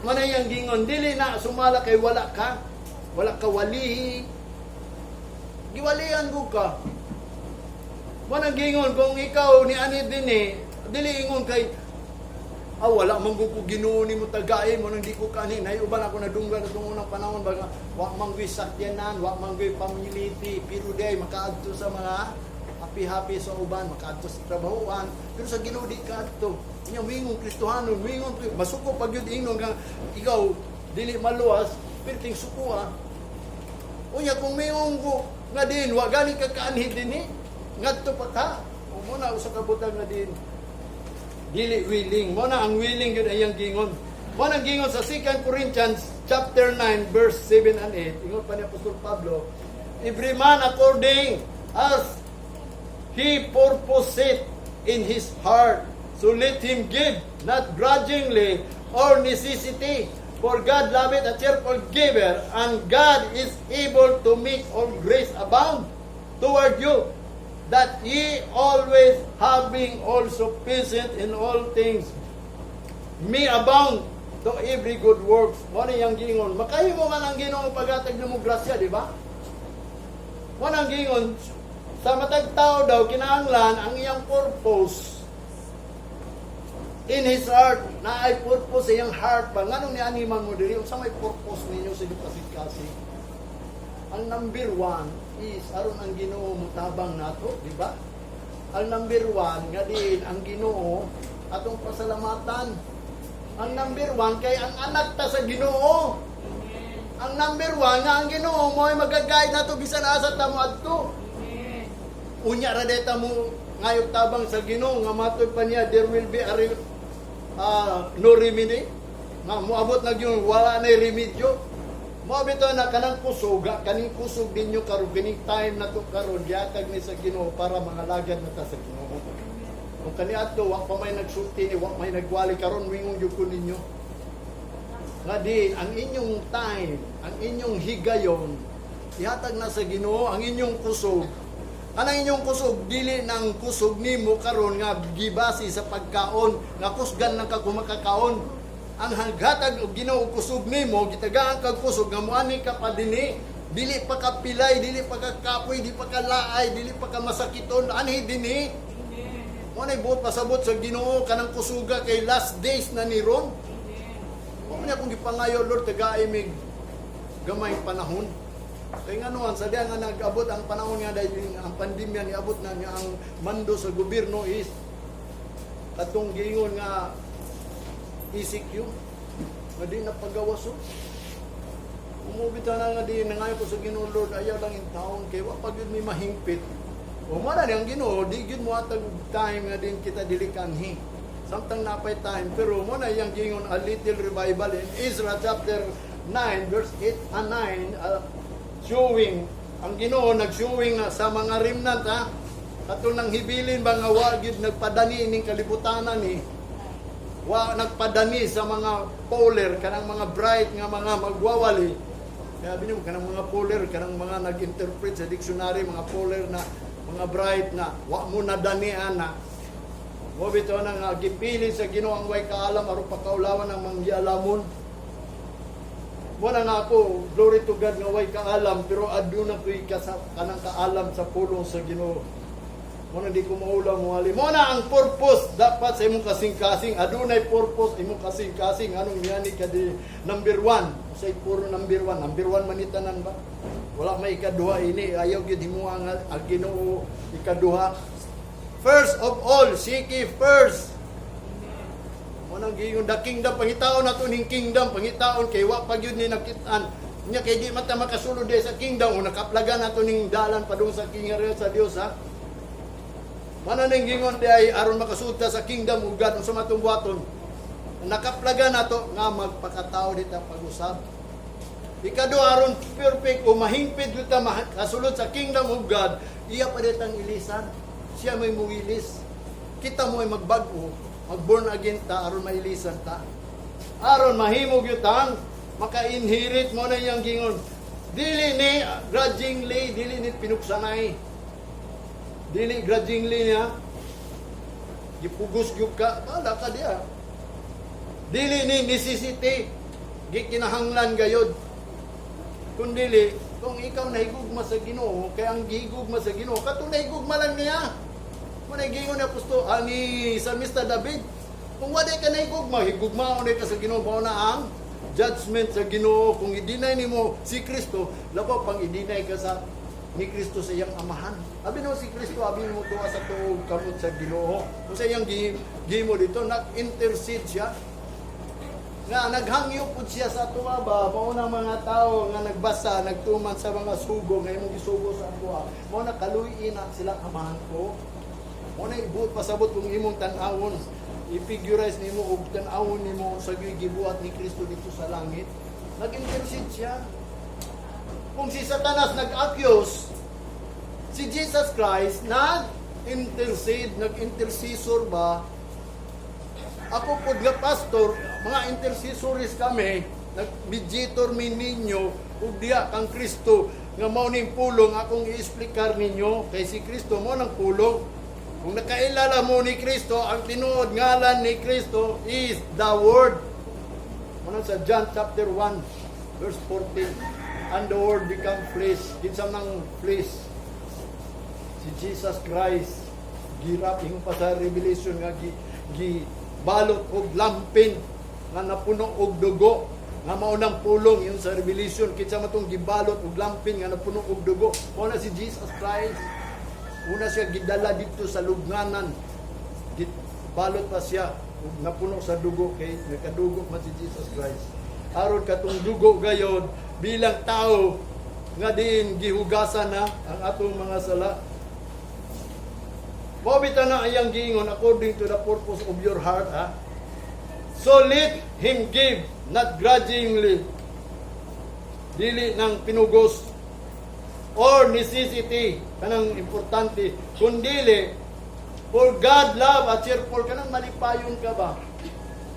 Mo na iyang gingon dili na sumala kay wala ka. Wala ka walihi. Giwalian ko ka. Mo nang gingon kung ikaw ni ani dinhi, dili ingon kay wala man ko Ginoo nimo tagay mo nang di ko kani nay uban ako nadunggan atong unang panahon ba nga wa man ko'y sakyanan, wa man ko'y pamiliti, pero day makaadto sa mga happy-happy sa uban, makaadto sa trabahoan, pero sa Ginoo di kaadto. Nya wingon Kristohanon, wingon masuko pag yun ingnon nga ikaw dili maluwas, perting suko ah. Unya kung mingon ko nga din wa gani ka kaanhi dinhi, ngadto pa ka. O mo na usa ka butang nga din dili willing. Mo na ang willing yun ay ang gingon. Mo na ang gingon sa 2 Corinthians chapter 9 verse 7 and 8. Ingon pa ni Apostol Pablo, "Every man according as he purposeth in his heart, so let him give, not grudgingly or necessity. For God loveth a cheerful giver, and God is able to make all grace abound toward you." That ye always having all sufficient in all things may abound to every good works. Mo na iyang giingon. Makahimo man ang Ginoo paghatag nimo grasya, di ba? Mo na ang giingon sa matag tao daw, kinahanglan ang iyang purpose in his heart, na ay purpose sa iyang heart ba. Nganong niani man mo diri? Unsa may purpose ninyo sa inyong kasing-kasing? Ang number one is aron ang Ginoo mutabang nato, di ba? Ang number one nga diin ang Ginoo atong pasalamatan. Ang number one kay ang anak ta sa Ginoo. Ang number one nga ang Ginoo mo ay magaguide nato bisan asa ta mo adto. Unya ra deta mo ngayog tabang sa Ginoo nga matod pa niya there will be a no remedy. Nga moabot na gyud, wala na remedyo. Mo bitaw na kanang kusog, kaning kusog ninyo karon, kining time na to karon, gihatag ni sa Ginoo para mga lagad na ta sa Ginoo. Kung kaniadto wa pa may nagsulti ni, wa may nagwali, karon wingon gyud ko ninyo. Nga di ang inyong time, ang inyong higayon ihatag na sa Ginoo ang inyong kusog. Anang inyong kusog, dili nang kusog nimo karon nga gibase sa pagkaon, nga kusgan lang ka kung makakaon. Ang hanggatag og Ginoo kusog nimo, gitagaan kag kusog nga muani ka pa dinhi, dili pa ka pilay, dili pa ka kapoy, di pa ka laay, dili pa ka masakiton, anhi dinhi. Mo nay buot pasabot sa Ginoo kanang kusuga kay last days na ni ron. Mo niya akong gipangayo, "Lord, tagai mig gamay panahon." Kay nganuan sa diya nga nag-abot ang panahon nga dahil ang pandemya niabot na niya, ang mando sa gobyerno is katong giingon nga ECQ nga di na pagawas oh. Umubit na nga di nangayo ko sa Ginoo, "Lord, ayaw lang in town kay wa pa gyud may mahingpit." O mo na ang Ginoo, di gyud mo atag og time nga din kita dili kanhi. Samtang napay time, pero mo na iyang giingon, a little revival in Ezra chapter 9 verse 8 and 9, showing ang Ginoo nag-showing na sa mga remnant, ha, kato nang hibilin ba nga wa gyud nagpadani ining kalibutanan ni, wa nagpadani sa mga polar, kanang mga bright nga mga magwawali. Kaya binyo kanang mga polar, kanang mga nag-interpret sa dictionary, mga polar na mga bright na wa mo nadani ana. Mo bitaw na nga gipili sa Ginoo ang way kaalam aron pakaulawan ang manggialamon. Mo na nga ako, glory to God nga way kaalam, pero aduna ko'y kanang kaalam sa pulong sa Ginoo. Mo na di ko maulam mo ali. Mo na ang purpose dapat sa imong kasing-kasing. Adunay purpose imong kasing-kasing. Anong yani ka di number one? Say puro number one. Number one man itanan ba? Wala may ikaduha ini. Ayaw gyud himo ang Ginoo ikaduha. First of all, seek ye first. Mo nang giingon the kingdom, pangitaon nato ning kingdom, pangitaon kay wa pa gyud ni nakit-an. Nya kay di man ta makasulod di sa kingdom o nakaplagan nato ning dalan padung sa kingharian sa Dios, ha. Mana ning gingon di ay aron makasud ta sa kingdom ug God, unsa matong buhaton? Nakaplagan nato nga magpakatao dita pag-usab. Ikaduha, aron perfect o mahingpit gyud ta makasulod sa kingdom of God, iya pa ditang ilisan. Siya may muwilis. Kita mo ay magbag-o, mag-born again ta aron mailisan ta. Aron mahimo gyud tang maka-inherit. Mo na iyang gingon. Dili ni grudgingly, dili ni pinuksanay. Dili grudgingly niya. Gipugos gyud ka, bala ka diya. Dili ni necessity, gikinahanglan gayod. Kung dili, kung ikaw nahigugma sa Ginoo, kay ang gihigugma sa Ginoo, katong nahigugma lang niya. Mo na gingon ni apostol ani sa Mr. David, kung wala ka nahigugma, higugmaon ka sa Ginoo, mao na ang judgment sa Ginoo. Kung i-deny nimo si Kristo, labaw pang i-deny ka sa ni Kristo sa iyang amahan. Abi no si Kristo, abi mo tuwa sa tuog kamot sa Ginoo. Kung sa iyang gihimo dito, nag-intercede siya nga naghangyo pud siya sa atuwa ba. Mao na mga tao nga nagbasa, nagtuman sa mga sugo nga imong gisugo sa atuwa, mao na kaluy na sila amahan ko. Mao na ibuot pasabot, kung imong tan-awon, i-figurize nimo og tan-awon nimo sa gibuhat ni Kristo dito sa langit, nag-intercede siya. Kung si Satanas nag-accuse, si Jesus Christ nag-intercede, nag-intercessor ba. Ako pod nga pastor, mga intercessors kami, nag-mediator mi ninyo ug diha kang Kristo. Nga mao ning pulong akong i-explikar ninyo kay si Kristo mo nang pulong. Kung nakailala mo ni Kristo, ang tinuod ngalan ni Kristo is the Word. Mao sa John chapter 1 verse 14. And the Word become flesh. Kinsa nang flesh? Si Jesus Christ. Girap ingon pa sa Revelation nga gi balot og lampin nga napuno og dugo, nga mao nang pulong yun sa Revelation. Kinsa man tong gibalot og lampin nga napuno og dugo? Mao na si Jesus Christ. Una siya gidala dito sa lubnganan, balot pa siya ug napuno sa dugo kay nakadugo man si Jesus Christ aron katong dugo gayon bilang tao nga diin gihugasan na ang atong mga sala. Mao bitaw na iyang giingon, according to the purpose of your heart, ha? So let him give, not grudgingly, dili ng pinugos, or necessity, kanang importante, kundili, for God love a cheerful, kanang malipayon ka ba?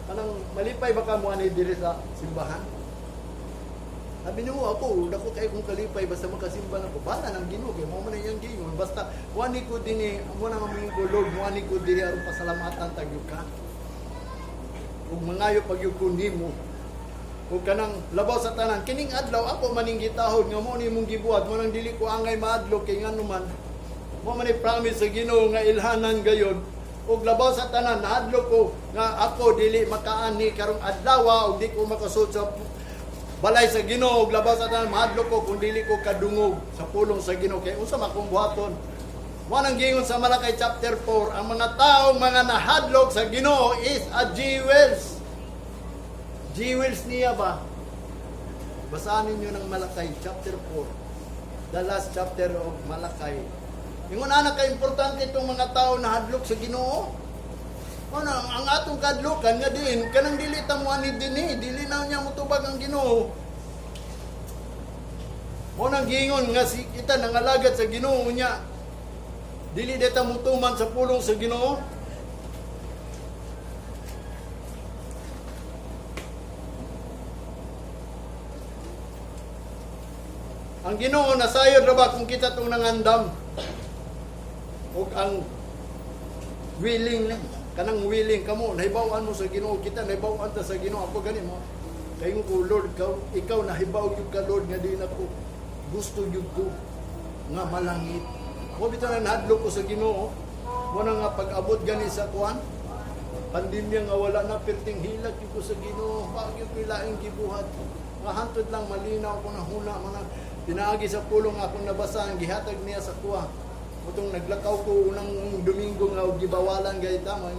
Kanang malipay ba ka mo ani diri sa simbahan? Sabi niyo ako, dako kay kong kalipay basta makasimba na ko. Bala ng Ginoo kay mao man iyang giingon. Basta wani ko dinhi, mo na nga ko, Lord, wani ko dinhi aron pasalamatan tagyog ka. Ug mangayo pagyud ko nimo. Ug kanang labaw sa tanan, kining adlaw ako maning gitahod nga mo ni imong gibuhat, mo nang dili ko angay maadlok kay ngano man mo man ni promise sa Ginoo nga ilhanan gayon. Ug labaw sa tanan, nahadlok ko nga ako dili makaani karong adlaw ug di ko makasud sa balay sa Ginoo. Ug labaw sa tanan, mahadlok ko kung dili ko kadungog sa pulong sa Ginoo kay unsa man akong buhaton. Mo nang giingon sa Malakay chapter 4, ang mga taong mga nahadlok sa Ginoo is a jewels. Jewels niya ba? Basahan ninyo ng Malakay chapter 4. The last chapter of Malakay. Ingon ana ka importante itong mga tao na hadlok sa Ginoo. Ano, ang atong kadlokan nga diin kanang dili ta mo ani dinhi, dili na niya motubag ang Ginoo. Mo nang giingon nga si kita nangalagad sa Ginoo niya. Dili ta mutuman sa pulong sa Ginoo. Ang Ginoo nasayod ra ba kung kita tong nangandam ug ang willing lang, kanang willing kamo nahibaw-an mo sa Ginoo, kita nahibaw-an ta sa Ginoo. Ako gani mo kay ko, Lord, ikaw nahibaw gyud ka, Lord, nga di nako gusto gyud ko nga malangit mo. Bitaw na nahadlok ko sa Ginoo mo na nga pag-abot gani sa kuan pandemya nga wala na perting hilak gyud ko sa Ginoo, wa gyud ko laing gibuhat nga hantod lang malinaw ko na huna mga pinaagi sa pulong akong nabasa ang gihatag niya sa kuha. Mutong naglakaw ko unang Domingo nga og gibawalan gay tama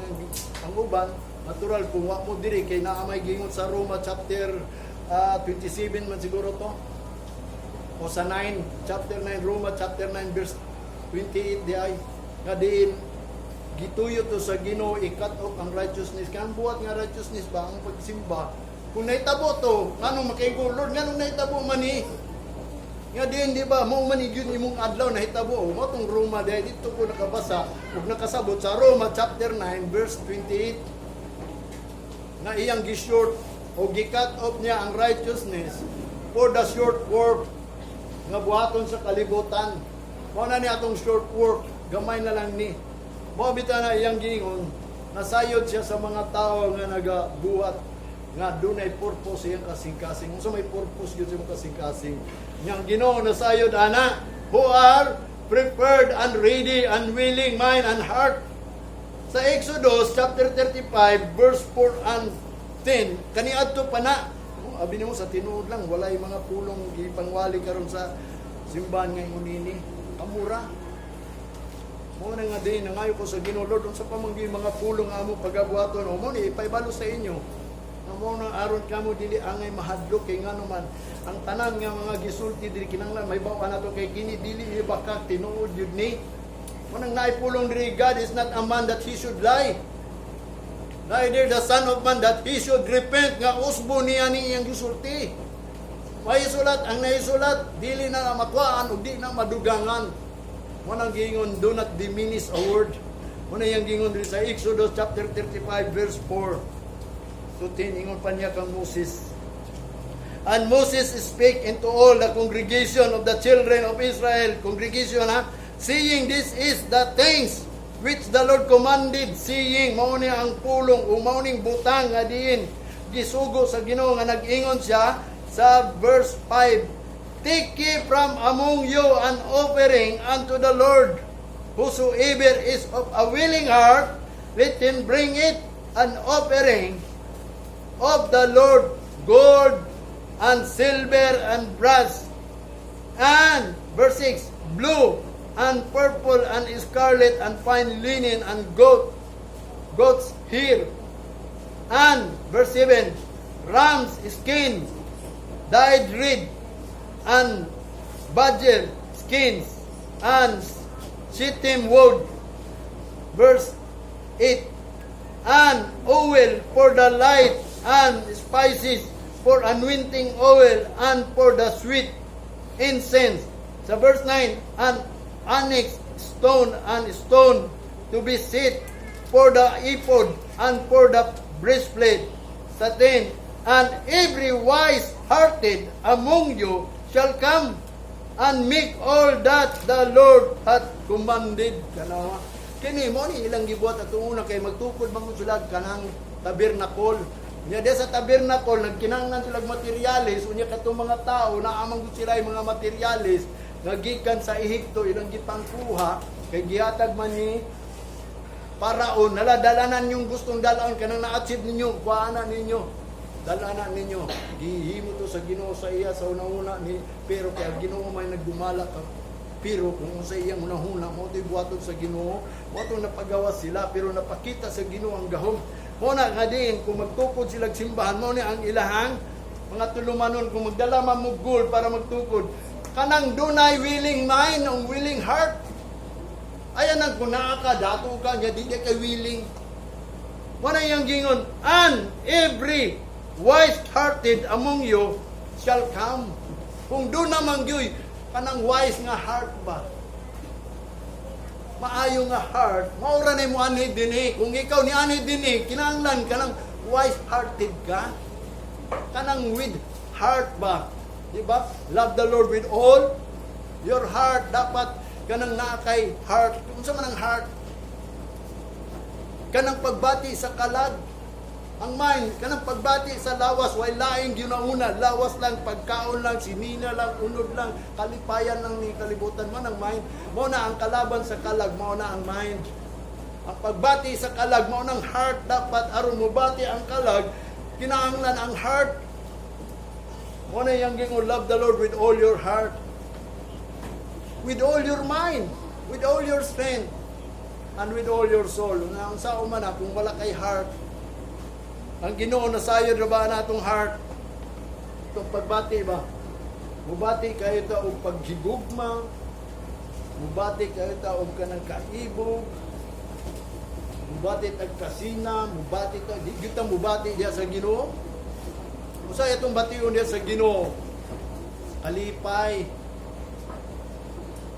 ang uban, natural kung wa mo diri kay naa may gingon sa Roma chapter 27 man siguro to o sa 9, chapter 9, Roma chapter 9 verse 28 di ay nga diin gituyo to sa Ginoo i-cut off ang righteousness. Kanang buhat nga righteousness ba, ang pagsimba. Kung nahitabo to, nganong makaigo, Lord, nganong nahitabo man ni nga diin, di ba mo man gyud imong adlaw nahitabo? O mo tong Roma dahil dito ko nakabasa ug nakasabot sa Roma chapter 9 verse 28 nga iyang gi-short o gi-cut off niya ang righteousness for the short work nga buhaton sa kalibutan. Mao na ni atong short work, gamay na lang ni. Mao bitaw na iyang giingon, nasayod siya sa mga tao nga nagabuhat nga dunay purpose iyang kasing-kasing. Unsa may purpose gyud sa imong kasing-kasing? Yang Ginoo nasayod ana who are prepared and ready and willing mind and heart. Sa Exodus chapter 35 verse 4 and 10, kaniadto pa na. Oh, abi nimo sa tinuod lang walay mga pulong gipangwali karon sa simbahan nga ingon nini. Kamura. Mo na nga din nangayo ko sa Ginoo, Lord, unsa pa man gyud mga pulong nga amo pagabuhaton? O mo ni ipaibalo sa inyo. Nga mo na aron kamo dili angay mahadlok kay ngano man ang tanan nga mga gisulti diri kinahanglan may baw nato kay kini dili ni baka tinuod yun ni. Mo nang naipulong diri, God is not a man that he should lie. Neither the son of man that he should repent, nga usbo niya ni iyang gisulti. May sulat ang naisulat, dili na makuhaan ug di na madugangan. Mo nang giingon, do not diminish a word. Mo na iyang giingon diri sa Exodus chapter 35 verse 4 to 10, ingon pa niya kang Moses. And Moses spake unto all the congregation of the children of Israel, congregation ha, saying, "This is the things which the Lord commanded," saying, mao ni ang pulong o mao ning butang nga diin gisugo sa Ginoo nga nag-ingon siya sa verse 5, "Take ye from among you an offering unto the Lord. Whosoever is of a willing heart, let him bring it an offering of the Lord, gold and silver and brass." And verse 6, blue and purple and scarlet and fine linen and goat's hair. And verse 7, ram's skin dyed red and badger skins and shittim wood. Verse 8, and oil for the light and spices for anointing oil and for the sweet incense. Sa verse 9, and onyx stone and stone to be set for the ephod and for the breastplate. Sa 10, and every wise-hearted among you shall come and make all that the Lord hath commanded. Kanawa. Kini mo ni ilang gibuhat atong una kay magtukod man gud sila kanang tabernacle. Nya diya sa tabernacle nagkinahanglan sila og materyales, unya katong mga tao naa man gud sila mga materyales nga gikan sa Ehipto ilang gipangkuha kay gihatag man ni Paraon, nala dalanan yung gustong dalaon kanang na-achieve ninyo, kuha na ninyo. Dalanan ninyo. Gihimo to sa Ginoo sa iya sa una-una ni pero kay ang Ginoo may nagdumala ka. Pero kung sa iyang unahuna mo to'y buhaton sa Ginoo, mo to napagawa sila pero napakita sa Ginoo ang gahom. Mo na nga din kung magtukod sila og simbahan mo ni ang ilahang mga tulumanon kung magdala man mo gold para magtukod kanang dunay willing mind ang willing heart. Ayan ang kung naa ka, dato ka, nga di kay willing. Wala yang gingon, "And every wise-hearted among you shall come." Kung doon naman gyud kanang wise nga heart ba? Maayo nga heart, maura na mo anhi dinhi. Kung ikaw ni anhi dinhi, kinahanglan kanang wise-hearted ka. Kanang with heart ba? Di ba? Love the Lord with all your heart. Dapat kanang naa kay heart. Unsa man ang heart? Kanang pagbati sa kalag. Ang mind, kanang pagbati sa lawas, way laing ginauna, lawas lang, pagkaon lang, sinina lang, unod lang, kalipayan lang ni kalibutan man ang mind. Mao na ang kalaban sa kalag, mao na ang mind. Ang pagbati sa kalag, mao nang heart dapat aron mobati ang kalag, kinahanglan ang heart. Mao na yang gingon, love the Lord with all your heart, with all your mind, with all your strength, and with all your soul. Nga ang sao man na, kung wala kay heart, ang Ginoo nasayod ra ba natong heart? Itong pagbati ba? Mubati kayo ta og paghigugma, mubati kayo ta og kanang kaibog, mubati tag kasina, mubati ta, di gyud ta mubati diya sa Ginoo. Usa itong bation diya sa Ginoo? Kalipay.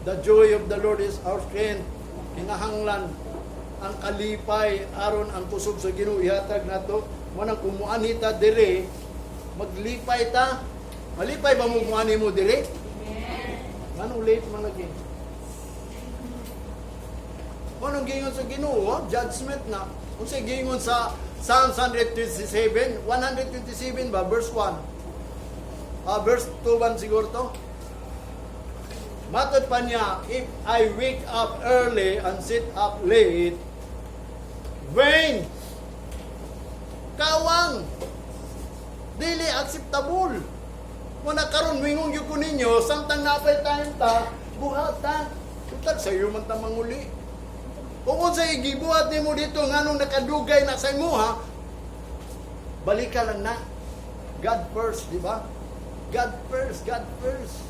The joy of the Lord is our strength. Kinahanglan ang kalipay aron ang kusog sa Ginoo ihatag nato. Mo nang kung muanhi ta dire, maglipay ta. Malipay ba mo muanhi mo dire? Nganong late man lagi? Anong gingon sa Ginoo? Judgment na. Unsay gingon sa Psalms 127, 127 ba verse 1? Ah, verse 2 ba siguro to? Matod pa niya, "If I wake up early and sit up late, vain, kawang, dili acceptable." Muna karon mingon gyud ko ninyo, samtang napay time ta, buhatan. Total sa iyo man ta manguli. Kung unsay gibuhat nimo dito nganong nakadugay na sa imuha, balika lang na. God first, di ba? God first, God first.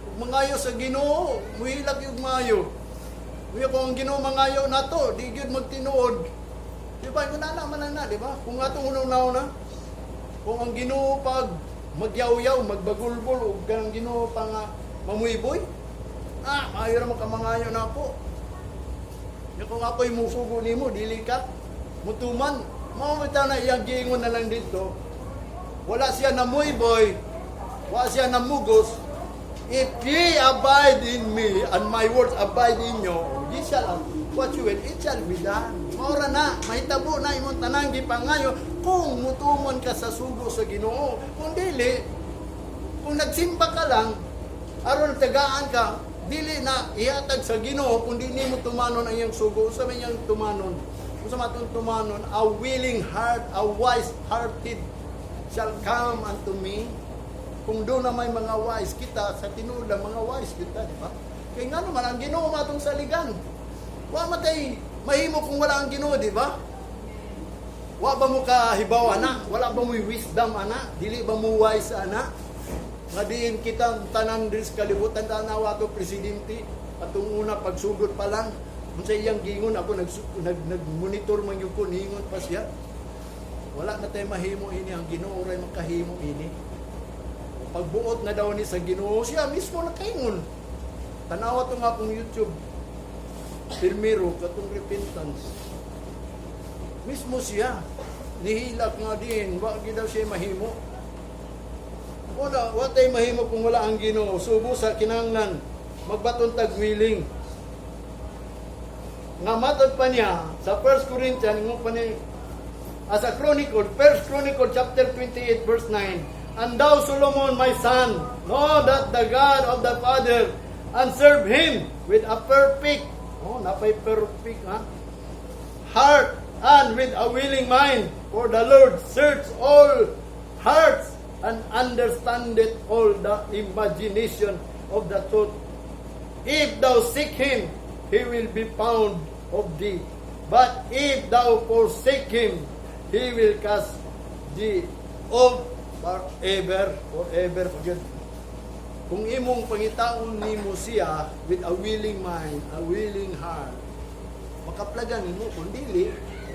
Ug mangayo sa Ginoo, muhilak yung maayo. Unya kung ang Ginoo mangayo nato, di gyud magtinuod. Di ba? Kung nana man lang na, di ba? Kung atong unaw na, kung ang Ginoo pag magyaw-yaw, magbagulbol, ug kanang Ginoo pa nga mamuyboy, ah, maayo ra man ka mangayo na ako. Ya kung ako'y musugo nimo, dili ka mutuman. Mao bitaw na iyang giingon na lang dito. Wala siya namuyboy. Wa siya namugos. "If ye abide in me and my words abide in you, ye shall ask what you will, it shall be done." Maura na, mahitabo na imong tanang gipangayo kung mutuman ka sa sugo sa Ginoo. Kung dili, kung nagsimba ka lang, aron tagaan ka, dili na ihatag sa Ginoo kung di nimo tumanon ang iyang sugo. Unsa man iyang tumanon? Unsa man atong tumanon? "A willing heart, a wise hearted shall come unto me." Kung doon na may mga wise kita, sa tinuod lang, mga wise kita, di ba? Kaya nga naman, ang Ginoo matong saligan. Wa matay mahimo kung wala ang Ginoo, di ba? Wa ba mo kahibaw ana? Wala ba mo wisdom ana? Dili ba mo wise ana? Nga diin kita tanan diri sa kalibutan, tanawa ato presidente atong una pagsugod pa lang, unsa iyang giingon? Ako nag nag-monitor man gyud ko, niingon pa siya, wala na tay mahimo ini, ang Ginoo ray makahimo ini. Pagbuot na daw ni sa Ginoo, siya mismo nakaingon. Tanawa to nga akong YouTube primero, katong repentance. Mismo siya nihilak nga din wa gid daw siya mahimo. Wala, wa tay mahimo kung wala ang Ginoo. Subo sa kinahanglan magbaton tag willing. Nga matod pa niya sa 1 Corinthians, ingon pa niya as a Chronicle, 1 Chronicle chapter 28 verse 9, "And thou, Solomon, my son, know that the God of the father and serve him with a perfect," oh, napay perfect ha, "heart and with a willing mind, for the Lord search all hearts and understandeth all the imagination of the thought. If thou seek him, he will be found of thee. But if thou forsake him, he will cast thee off forever," forever, for. Kung imong pangitaon nimo siya with a willing mind, a willing heart, makaplagan nimo. Kung dili,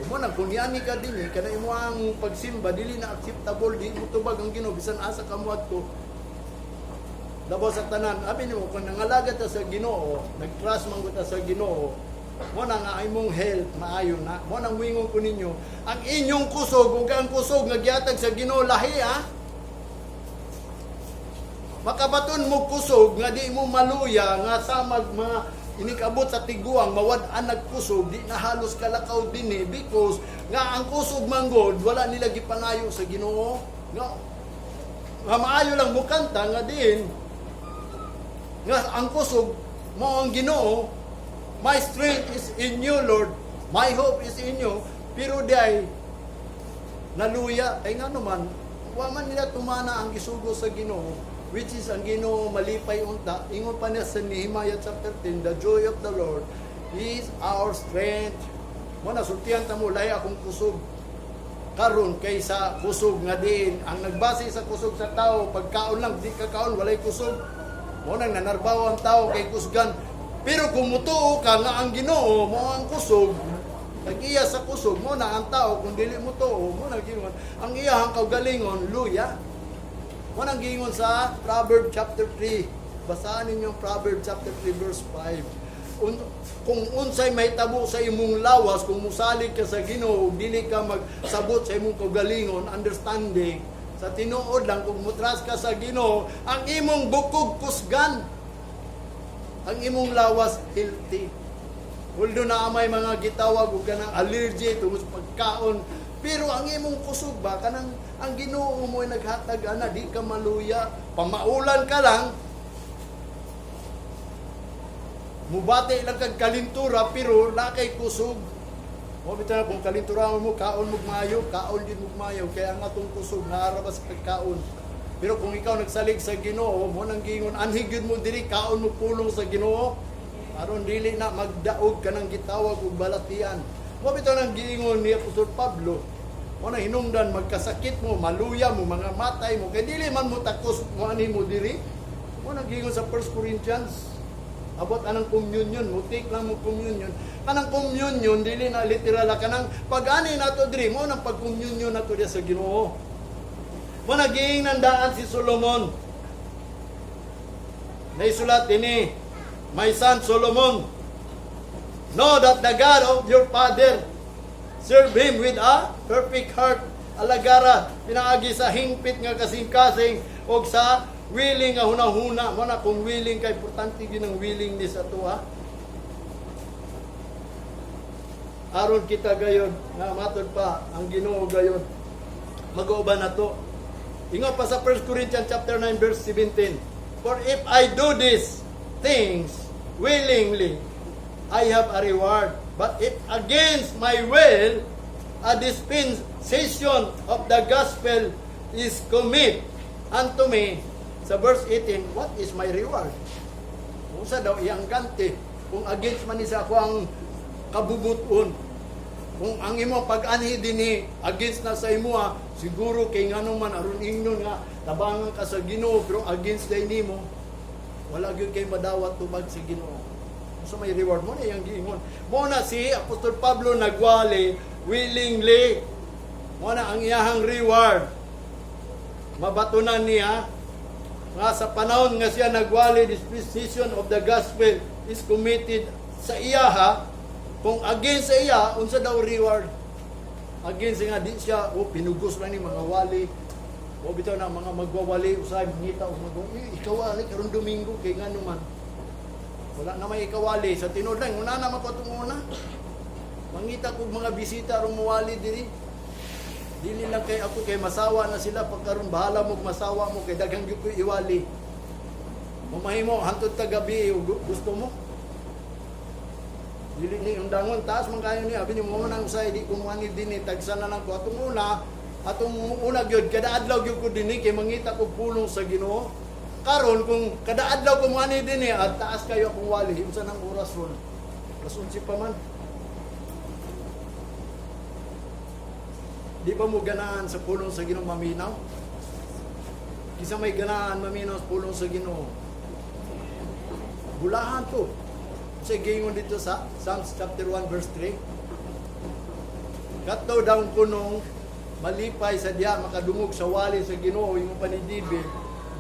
mo na kung niani ka dinhi kana imo ang pagsimba dili na acceptable, di mo tubag ang Ginoo bisan asa ka moadto. Labaw sa tanan, abi nimo, kung nangalaga ta sa Ginoo, nag-trust man ta sa Ginoo, mo na nga imong health maayo na. Mo nang muingon ko ninyo, ang inyong kusog ug ang kusog nga gihatag sa Ginoo lahi ha. Makabaton mo kusog nga di mo maluya, nga samag mga inikabot sa tiguang, mawad-an nagkusog, di na halos kalakaw dinhi because nga ang kusog manggod wala nila gipangayo sa Ginoo. Nga maayo lang mukanta nga din nga ang kusog mo ang Ginoo. "My strength is in you, Lord, my hope is in you," pero di ay naluya kay nga naman wa man nila tumana ang gisugo sa Ginoo, which is ang Ginoo malipay unta. Ingon pa niya sa Nehemiah chapter 10, "The joy of the Lord is our strength." Mo na sultihan ta mo, lahi akong kusog karon kaysa kusog nga diin ang nagbase sa kusog sa tao pagkaon lang. Di ka kaon, walay kusog. Mo nang nanarbaho ang tao kay kusgan. Pero kung mutuo ka nga ang Ginoo mo ang kusog, nag-iya sa kusog mo na ang tao, kung dili mo tuo mo na gingon ang iyahang kaugalingon luya. Mo nang giingon sa Proverb chapter 3. Basahan ninyo ang Proverb chapter 3 verse 5. Kung unsay mahitabo sa imong lawas kung musalig ka sa Ginoo, dili ka magsabot sa imong kaugalingon, understanding, sa tinuod lang, kung mutras ka sa Ginoo, ang imong bukog kusgan. Ang imong lawas healthy. Although na may mga gitawag og kanang allergy tungod sa pagkaon, pero ang imong kusog ba, kanang ang Ginoo mo ay naghatag ana, di ka maluya. Pamaulan ka lang, mubati lang kag kalintura pero na kay kusog. Mo bitaw kung kalintura mo, kaon mo maayo, kaon din mo maayo kaya ang atong kusog naara ba sa pagkaon. Pero kung ikaw nagsalig sa Ginoo, mo nang giingon anhi gyud mo diri, kaon mo pulong sa Ginoo aron dili na magdaog ka ng gitawag og balatian. Mo bitaw nang giingon ni Apostol Pablo, mo na hinungdan magkasakit mo, maluya mo, mga matay mo, kay dili man mo takos mo ani mo diri. Mo nang giingon sa 1 Corinthians about anang communion, mo take lang mo communion. Kanang communion dili na literal, kanang pag-ani nato diri mo nang pag-communion nato diya sa Ginoo. Mo naging daan si Solomon. Naisulat ini, "My son Solomon, know that the God of your father, serve him with a perfect heart." Alagara, pinaagi sa hingpit nga kasing-kasing o sa Willing nga hunahuna mo na. Kung willing kay, importante gyud ang willing ni sa tuwa aron kita gayon nga matod pa ang Ginoo gayon mag-uuban na to. Ingon pa sa 1 Corinthians chapter 9 verse 17, "For if I do these things willingly, I have a reward. But if against my will, a dispensation of the gospel is commit unto me." Sa verse 18, "What is my reward?" Unsa daw iyang ganti kung against man ni sa ako ang kabubuton? Kung ang imo pag-anhi dinhi against na sa imo, siguro kay ngano man, aron ingnon nga tabangan ka sa Ginoo, pero against day nimo, wala gyud kay madawat tubag sa Ginoo. So may reward mo na iyang giingon. Mo na si Apostol Pablo nagwali willingly. Mo na ang iyahang reward. Mabatunan niya nga sa panahon nga siya nagwali, disposition of the gospel is committed sa iyaha. Kung against sa iya, unsa daw reward? Against nga di siya, oh, pinugos lang ni mga wali o bitaw na mga magwawali, usay mangita og mag, "Eh, ikawali karon Domingo," kay ngano man wala na may ikawali. Sa tinuod lang, una na man ko atong una mangita kog mga bisita aron muwali diri. Dili lang kay ako, kay masawa na sila pagkaron. Bahala mo masawa mo kay daghang gyud ko iwali. Mamahimo hantod ta gabi gusto mo. Dili ni undangon, taas man kayo ni abi ni mo nang usay di ko muani dinhi, tagsa na lang ko. Atong una gyud, kada adlaw gyud ko dinhi kay mangita kog pulong sa Ginoo. Karon kung kada adlaw ko muani dinhi at taas kayo akong wali, unsa nang oras ron? Alas 11 pa man. Di ba mo ganahan sa pulong sa Ginoo maminaw? Kinsa may ganahan maminaw sa pulong sa Ginoo? Bulahan to. Sa giingon dito sa Psalms chapter 1 verse 3. Kato daw kunong malipay sa diya makadungog sa wali sa Ginoo imong panidibi.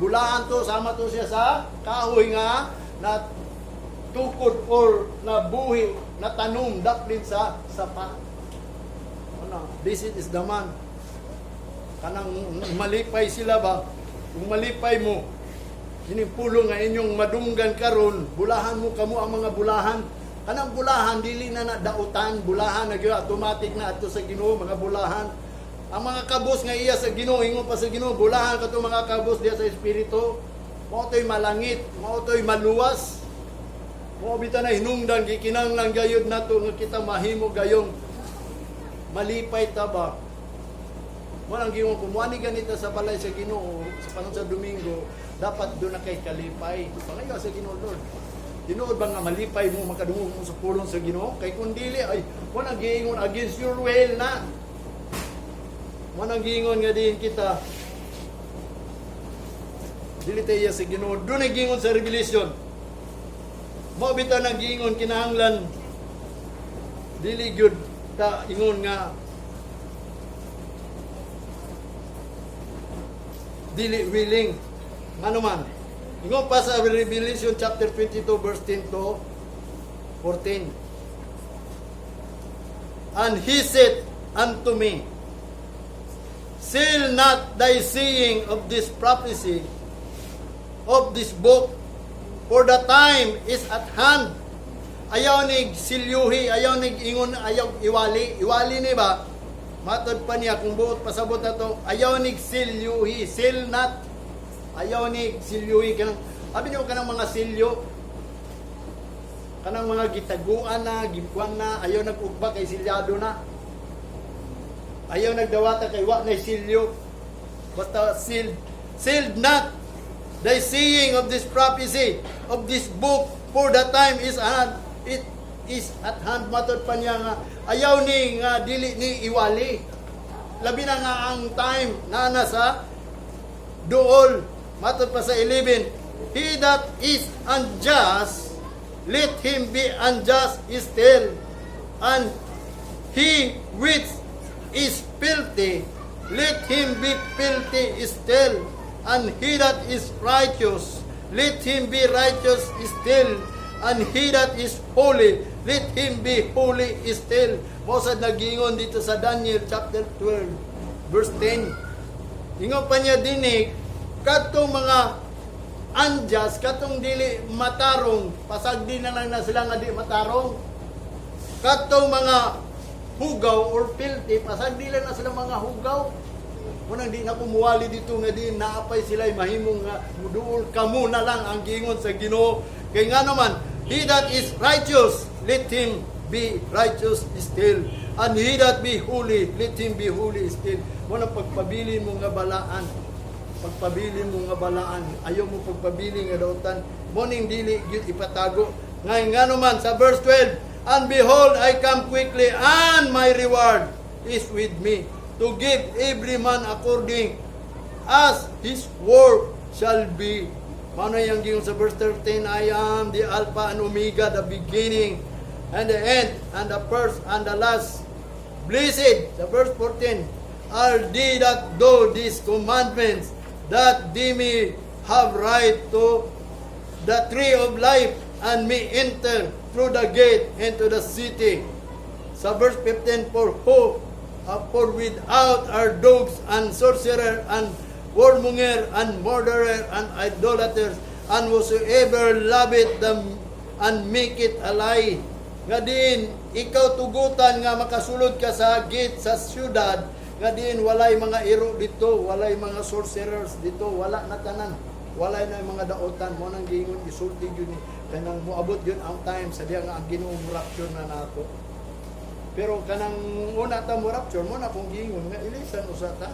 Bulahan to, sama to siya sa kahoy nga na tukod or na buhi na tanom daplin sa sapa. Ano, this is the man. Kanang malipay sila ba? Kung malipay mo, ini pulong nga inyong madunggan karon, bulahan mo kamo ang mga bulahan. Kanang bulahan dili na na dautan, bulahan na gyud, automatic na adto sa Ginoo mga bulahan. Ang mga kabos nga iya sa Ginoo, ingon pa sa Ginoo, bulahan kato mga kabos diya sa espiritu. Mao to'y malangit, mao to'y maluwas. Mao bitaw na hinungdan, gikinahanglan gayud nato nga kita mahimo gayong malipay ta ba. Mo nang giingon kung muani ganita sa balay sa Ginoo sa panahon sa Domingo, dapat doon na kay kalipay. Pangayo sa Ginoo, "Lord, tinuod ba nga malipay mo makadungog mo sa pulong sa Ginoo?" Kay kung dili ay mo nang giingon, against your will na. Mo nang giingon nga diin kita dili tayo sa Ginoo. Doon ay giingon sa Revelation. Mo bitaw nang giingon, kinahanglan dili gyud ta ingon nga dili willing. Ngano man? Ingon pa sa Revelation chapter 22 verse 10 to 14. "And he said unto me, 'Seal not thy saying of this prophecy of this book, for the time is at hand.'" Ayaw ni silyuhi, ayaw ni ingon, ayaw iwali. Iwali ni ba? Matod pa niya, kung buot pasabot na to, ayaw ni silyuhi, seal not. Ayaw ni silyuhi. Kanang, abi niyo kanang mga silyo, kanang mga gitaguan na, gikuan na, ayaw nag-ugba kay silyado na. Ayaw nagdawata kay wa na silyo. Basta sealed. "Sealed not the saying of this prophecy of this book, for the time is at hand." It is at hand. Matod pa niya nga ayaw ni nga dili ni iwali. Labi na nga ang time na nasa duol. Matod pa sa 11, "He that is unjust, let him be unjust still. And he which is filthy, let him be filthy still. And he that is righteous, let him be righteous still. And he that is holy, let him be holy still." Mao sad nagingon dito sa Daniel chapter 12, verse 10. Ingon pa niya dinhi, kadtong mga unjust, katong dili matarong, pasagdi na lang na sila nga di matarong. Katong mga hugaw or filthy, pasagdi lang na sila mga hugaw. Munang di na kumuwali dito nga di naapay sila mahimong nga muduol kamo na lang ang giingon sa Ginoo. Kay nga naman, he that is righteous, let him be righteous still. And he that be holy, let him be holy still. Mo pagpabili mo nga balaan. Pagpabili mo nga balaan. Ayaw mo pagpabili nga dautan. Mo ning dili gyud ipatago. Ngay nga naman sa verse 12, "And behold, I come quickly, and my reward is with me, to give every man according as his work shall be." Mao yung giingon sa verse 13, "I am the Alpha and Omega, the beginning and the end, and the first and the last." Blessed, the verse 14, "are they that do these commandments, that they may have right to the tree of life and may enter through the gate into the city." Sa verse 15, "For without are dogs and sorcerer and whoremonger and murderer and idolaters and whosoever loveth them and make it a lie." Nga diin, ikaw tugutan nga makasulod ka sa gate sa syudad, nga diin walay mga iro dito, walay mga sorcerers dito, wala na tanan. Walay na mga daotan mo nang giingon isulti yun ni kanang moabot yun ang time sa diya nga ang Ginoo rapture na nato. Pero kanang una ta mo rapture mo na kung giingon nga ilisan usa ta.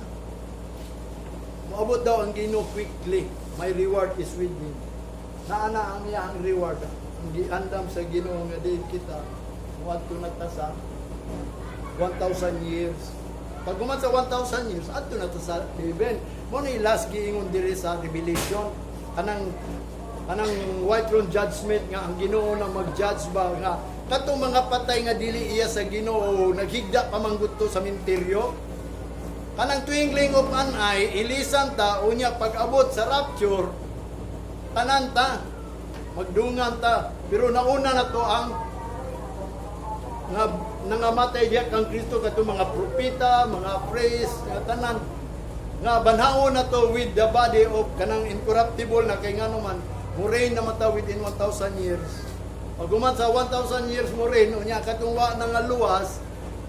Moabot daw ang Ginoo quickly. "My reward is with me." Naa na ang iyang reward. Ang giandam sa Ginoo nga diin kita moadto na ta sa 1,000 years. Pag human sa 1,000 years, adto na ta sa heaven. Mo ni last giingon diri sa Revelation kanang white throne judgment nga ang Ginoo na mag-judge ba nga katong mga patay nga dili iya sa Ginoo naghigda pa man gud to sa minteryo. Kanang twinkling of an eye, ilisan ta, unya pag-abot sa rapture, tanan ta magdungan ta, pero nauna na to ang nga nangamatay diha kang Kristo, katong mga propeta, mga priest, nga tanan nga banhaon na to with the body of kanang incorruptible na, kay ngano man mo reign na mata within 1,000 years. Pag human sa 1,000 years mo reign, unya katong wa na nga luwas,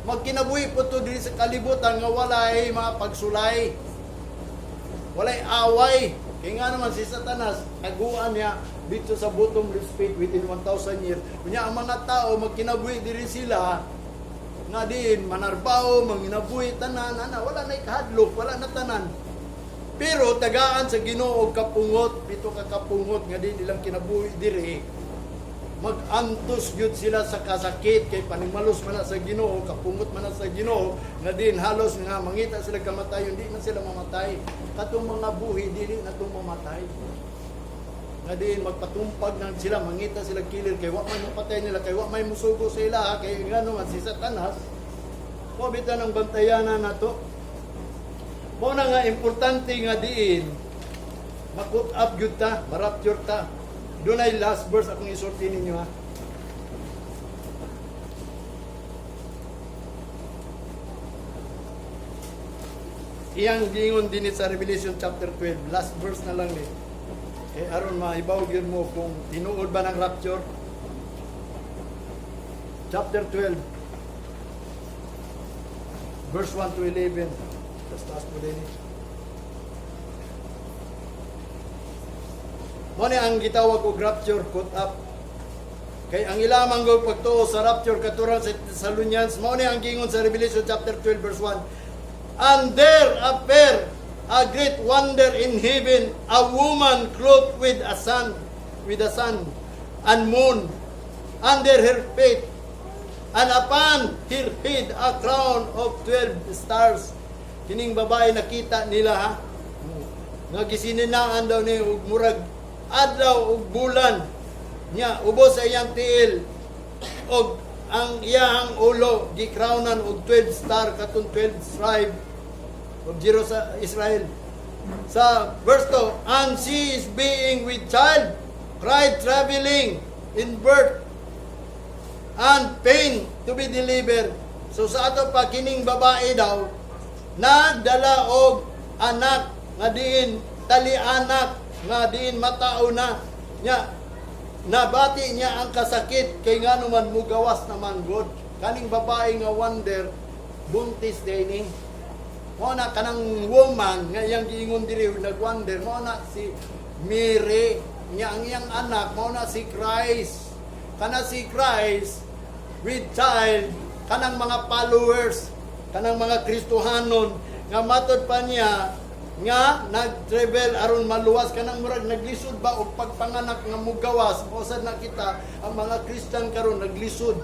magkinabuhi po to diri sa kalibutan nga walay mga pagsulay, walay away. Kay nga naman si Satanas, taguan niya dito sa bottomless pit within 1,000 years. Unya ang mga tao magkinabuhi diri sila nga diin manarbaho, manginabuhi tanan, ana wala na ikahadlok, wala na tanan. Pero tagaan sa Ginoo og kapungot, pito ka kapungot nga diin ilang kinabuhi diri, magantos gyud sila sa kasakit kay panimalos man na sa Ginoo, kapungot man na sa Ginoo, nga din halos nga mangita sila kamatayon, di na sila mamatay. Katong mga buhi dili na tong mamatay. Nga din magpatumpag na sila, mangita sila killer kay wa man mapatay nila, kay wa may musugo sa ila, kay ngano man si Satanas. Mo bitaw ng bantayanan nato. Mo na nga importante nga diin ma-caught up gyud ta, ma-rapture ta. Doon ay last verse akong isulti ninyo ha. Iyang giingon din sa Revelation chapter 12, last verse na lang ni. Kay aron maibaw gyud mo kung tinuod ba ng rapture. Chapter 12 verse 1 to 11. Tas taas mo din eh. Mo ni ang gitawag og rapture, caught up. Kay ang ilamang go pagtuo sa rapture katuran sa Thessalonians, mao ni ang giingon sa Revelation chapter 12 verse 1. "And there appeared a great wonder in heaven, a woman clothed with the sun and moon under her feet, and upon her head a crown of 12 stars." Kining babae nakita nila ha. Nga gisininaan daw ni og murag adlaw ug bulan nya ubos sa iyang tiil og ang iyang ulo gikrownan og 12 star, katong 12 tribe of Jerusalem, Israel. Sa verse 2, "And she is being with child, cried, travailing in birth and pain to be delivered." So sa ato pa, kining babae daw nagdala og anak nga diin tali anak. nga diin matao na nya, nabati niya ang kasakit kay ngano man mugawas naman god. Kaning babae nga wonder, buntis day ni. Mao na kanang woman nga iyang giingon diri, nagwonder, mao na si Mary nya. Ang iyang anak mao na si Christ. Kana si Christ with child, kanang mga followers, kanang mga Kristohanon nga matod pa niya nga nag-travel aron maluwas, kanang murag naglisod ba og pagpanganak nga mugawas. Mao sad na kita ang mga Christian karon, naglisod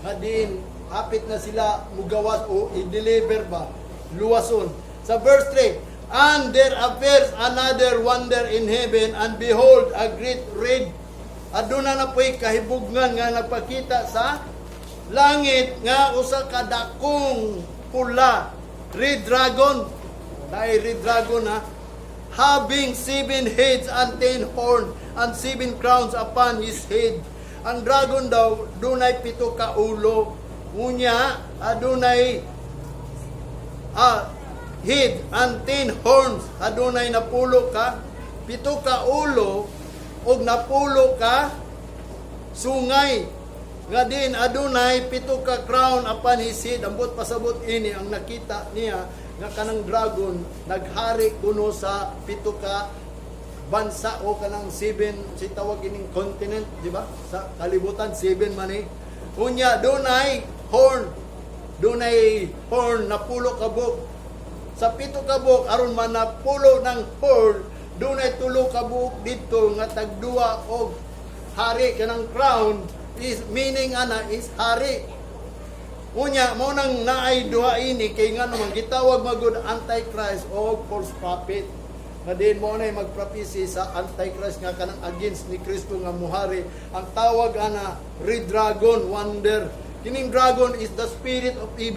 nga diin hapit na sila mugawas o i-deliver ba, luwason. Sa verse 3, "And there appears another wonder in heaven, and behold, a great red." Aduna na po'y kahibugnan nga nagpakita sa langit nga usa ka dakong pula, red dragon. Dahil red dragon ha, having seven heads and 10 horns and seven crowns upon his head. Ang dragon daw, dunay pito ka ulo. Unya, adunay head and 10 horns. Adunay napulo ka, pito ka ulo, og napulo ka sungay. Nga din adunay pito ka crown upon his head. Ambot pasabot ini ang nakita niya nga kanang dragon naghari kuno sa pito ka bansa o kanang seven, si tawag ining continent, di ba? Sa kalibutan, seven man eh. Unya dunay horn, dunay horn napulo ka buok. Sa pito ka buok, aron manapulo ng horn, dunay tulo ka buok didto nga tagduwa og hari. Kanang crown is meaning ana is hari. Unya mo nang naay duha ini kay nga naman gitawag magud Antichrist o false prophet. Nga din mo na magprophecy sa Antichrist nga kanang against ni Kristo nga muhari. Ang tawag ana, red dragon, wonder. Kining dragon is the spirit of evil.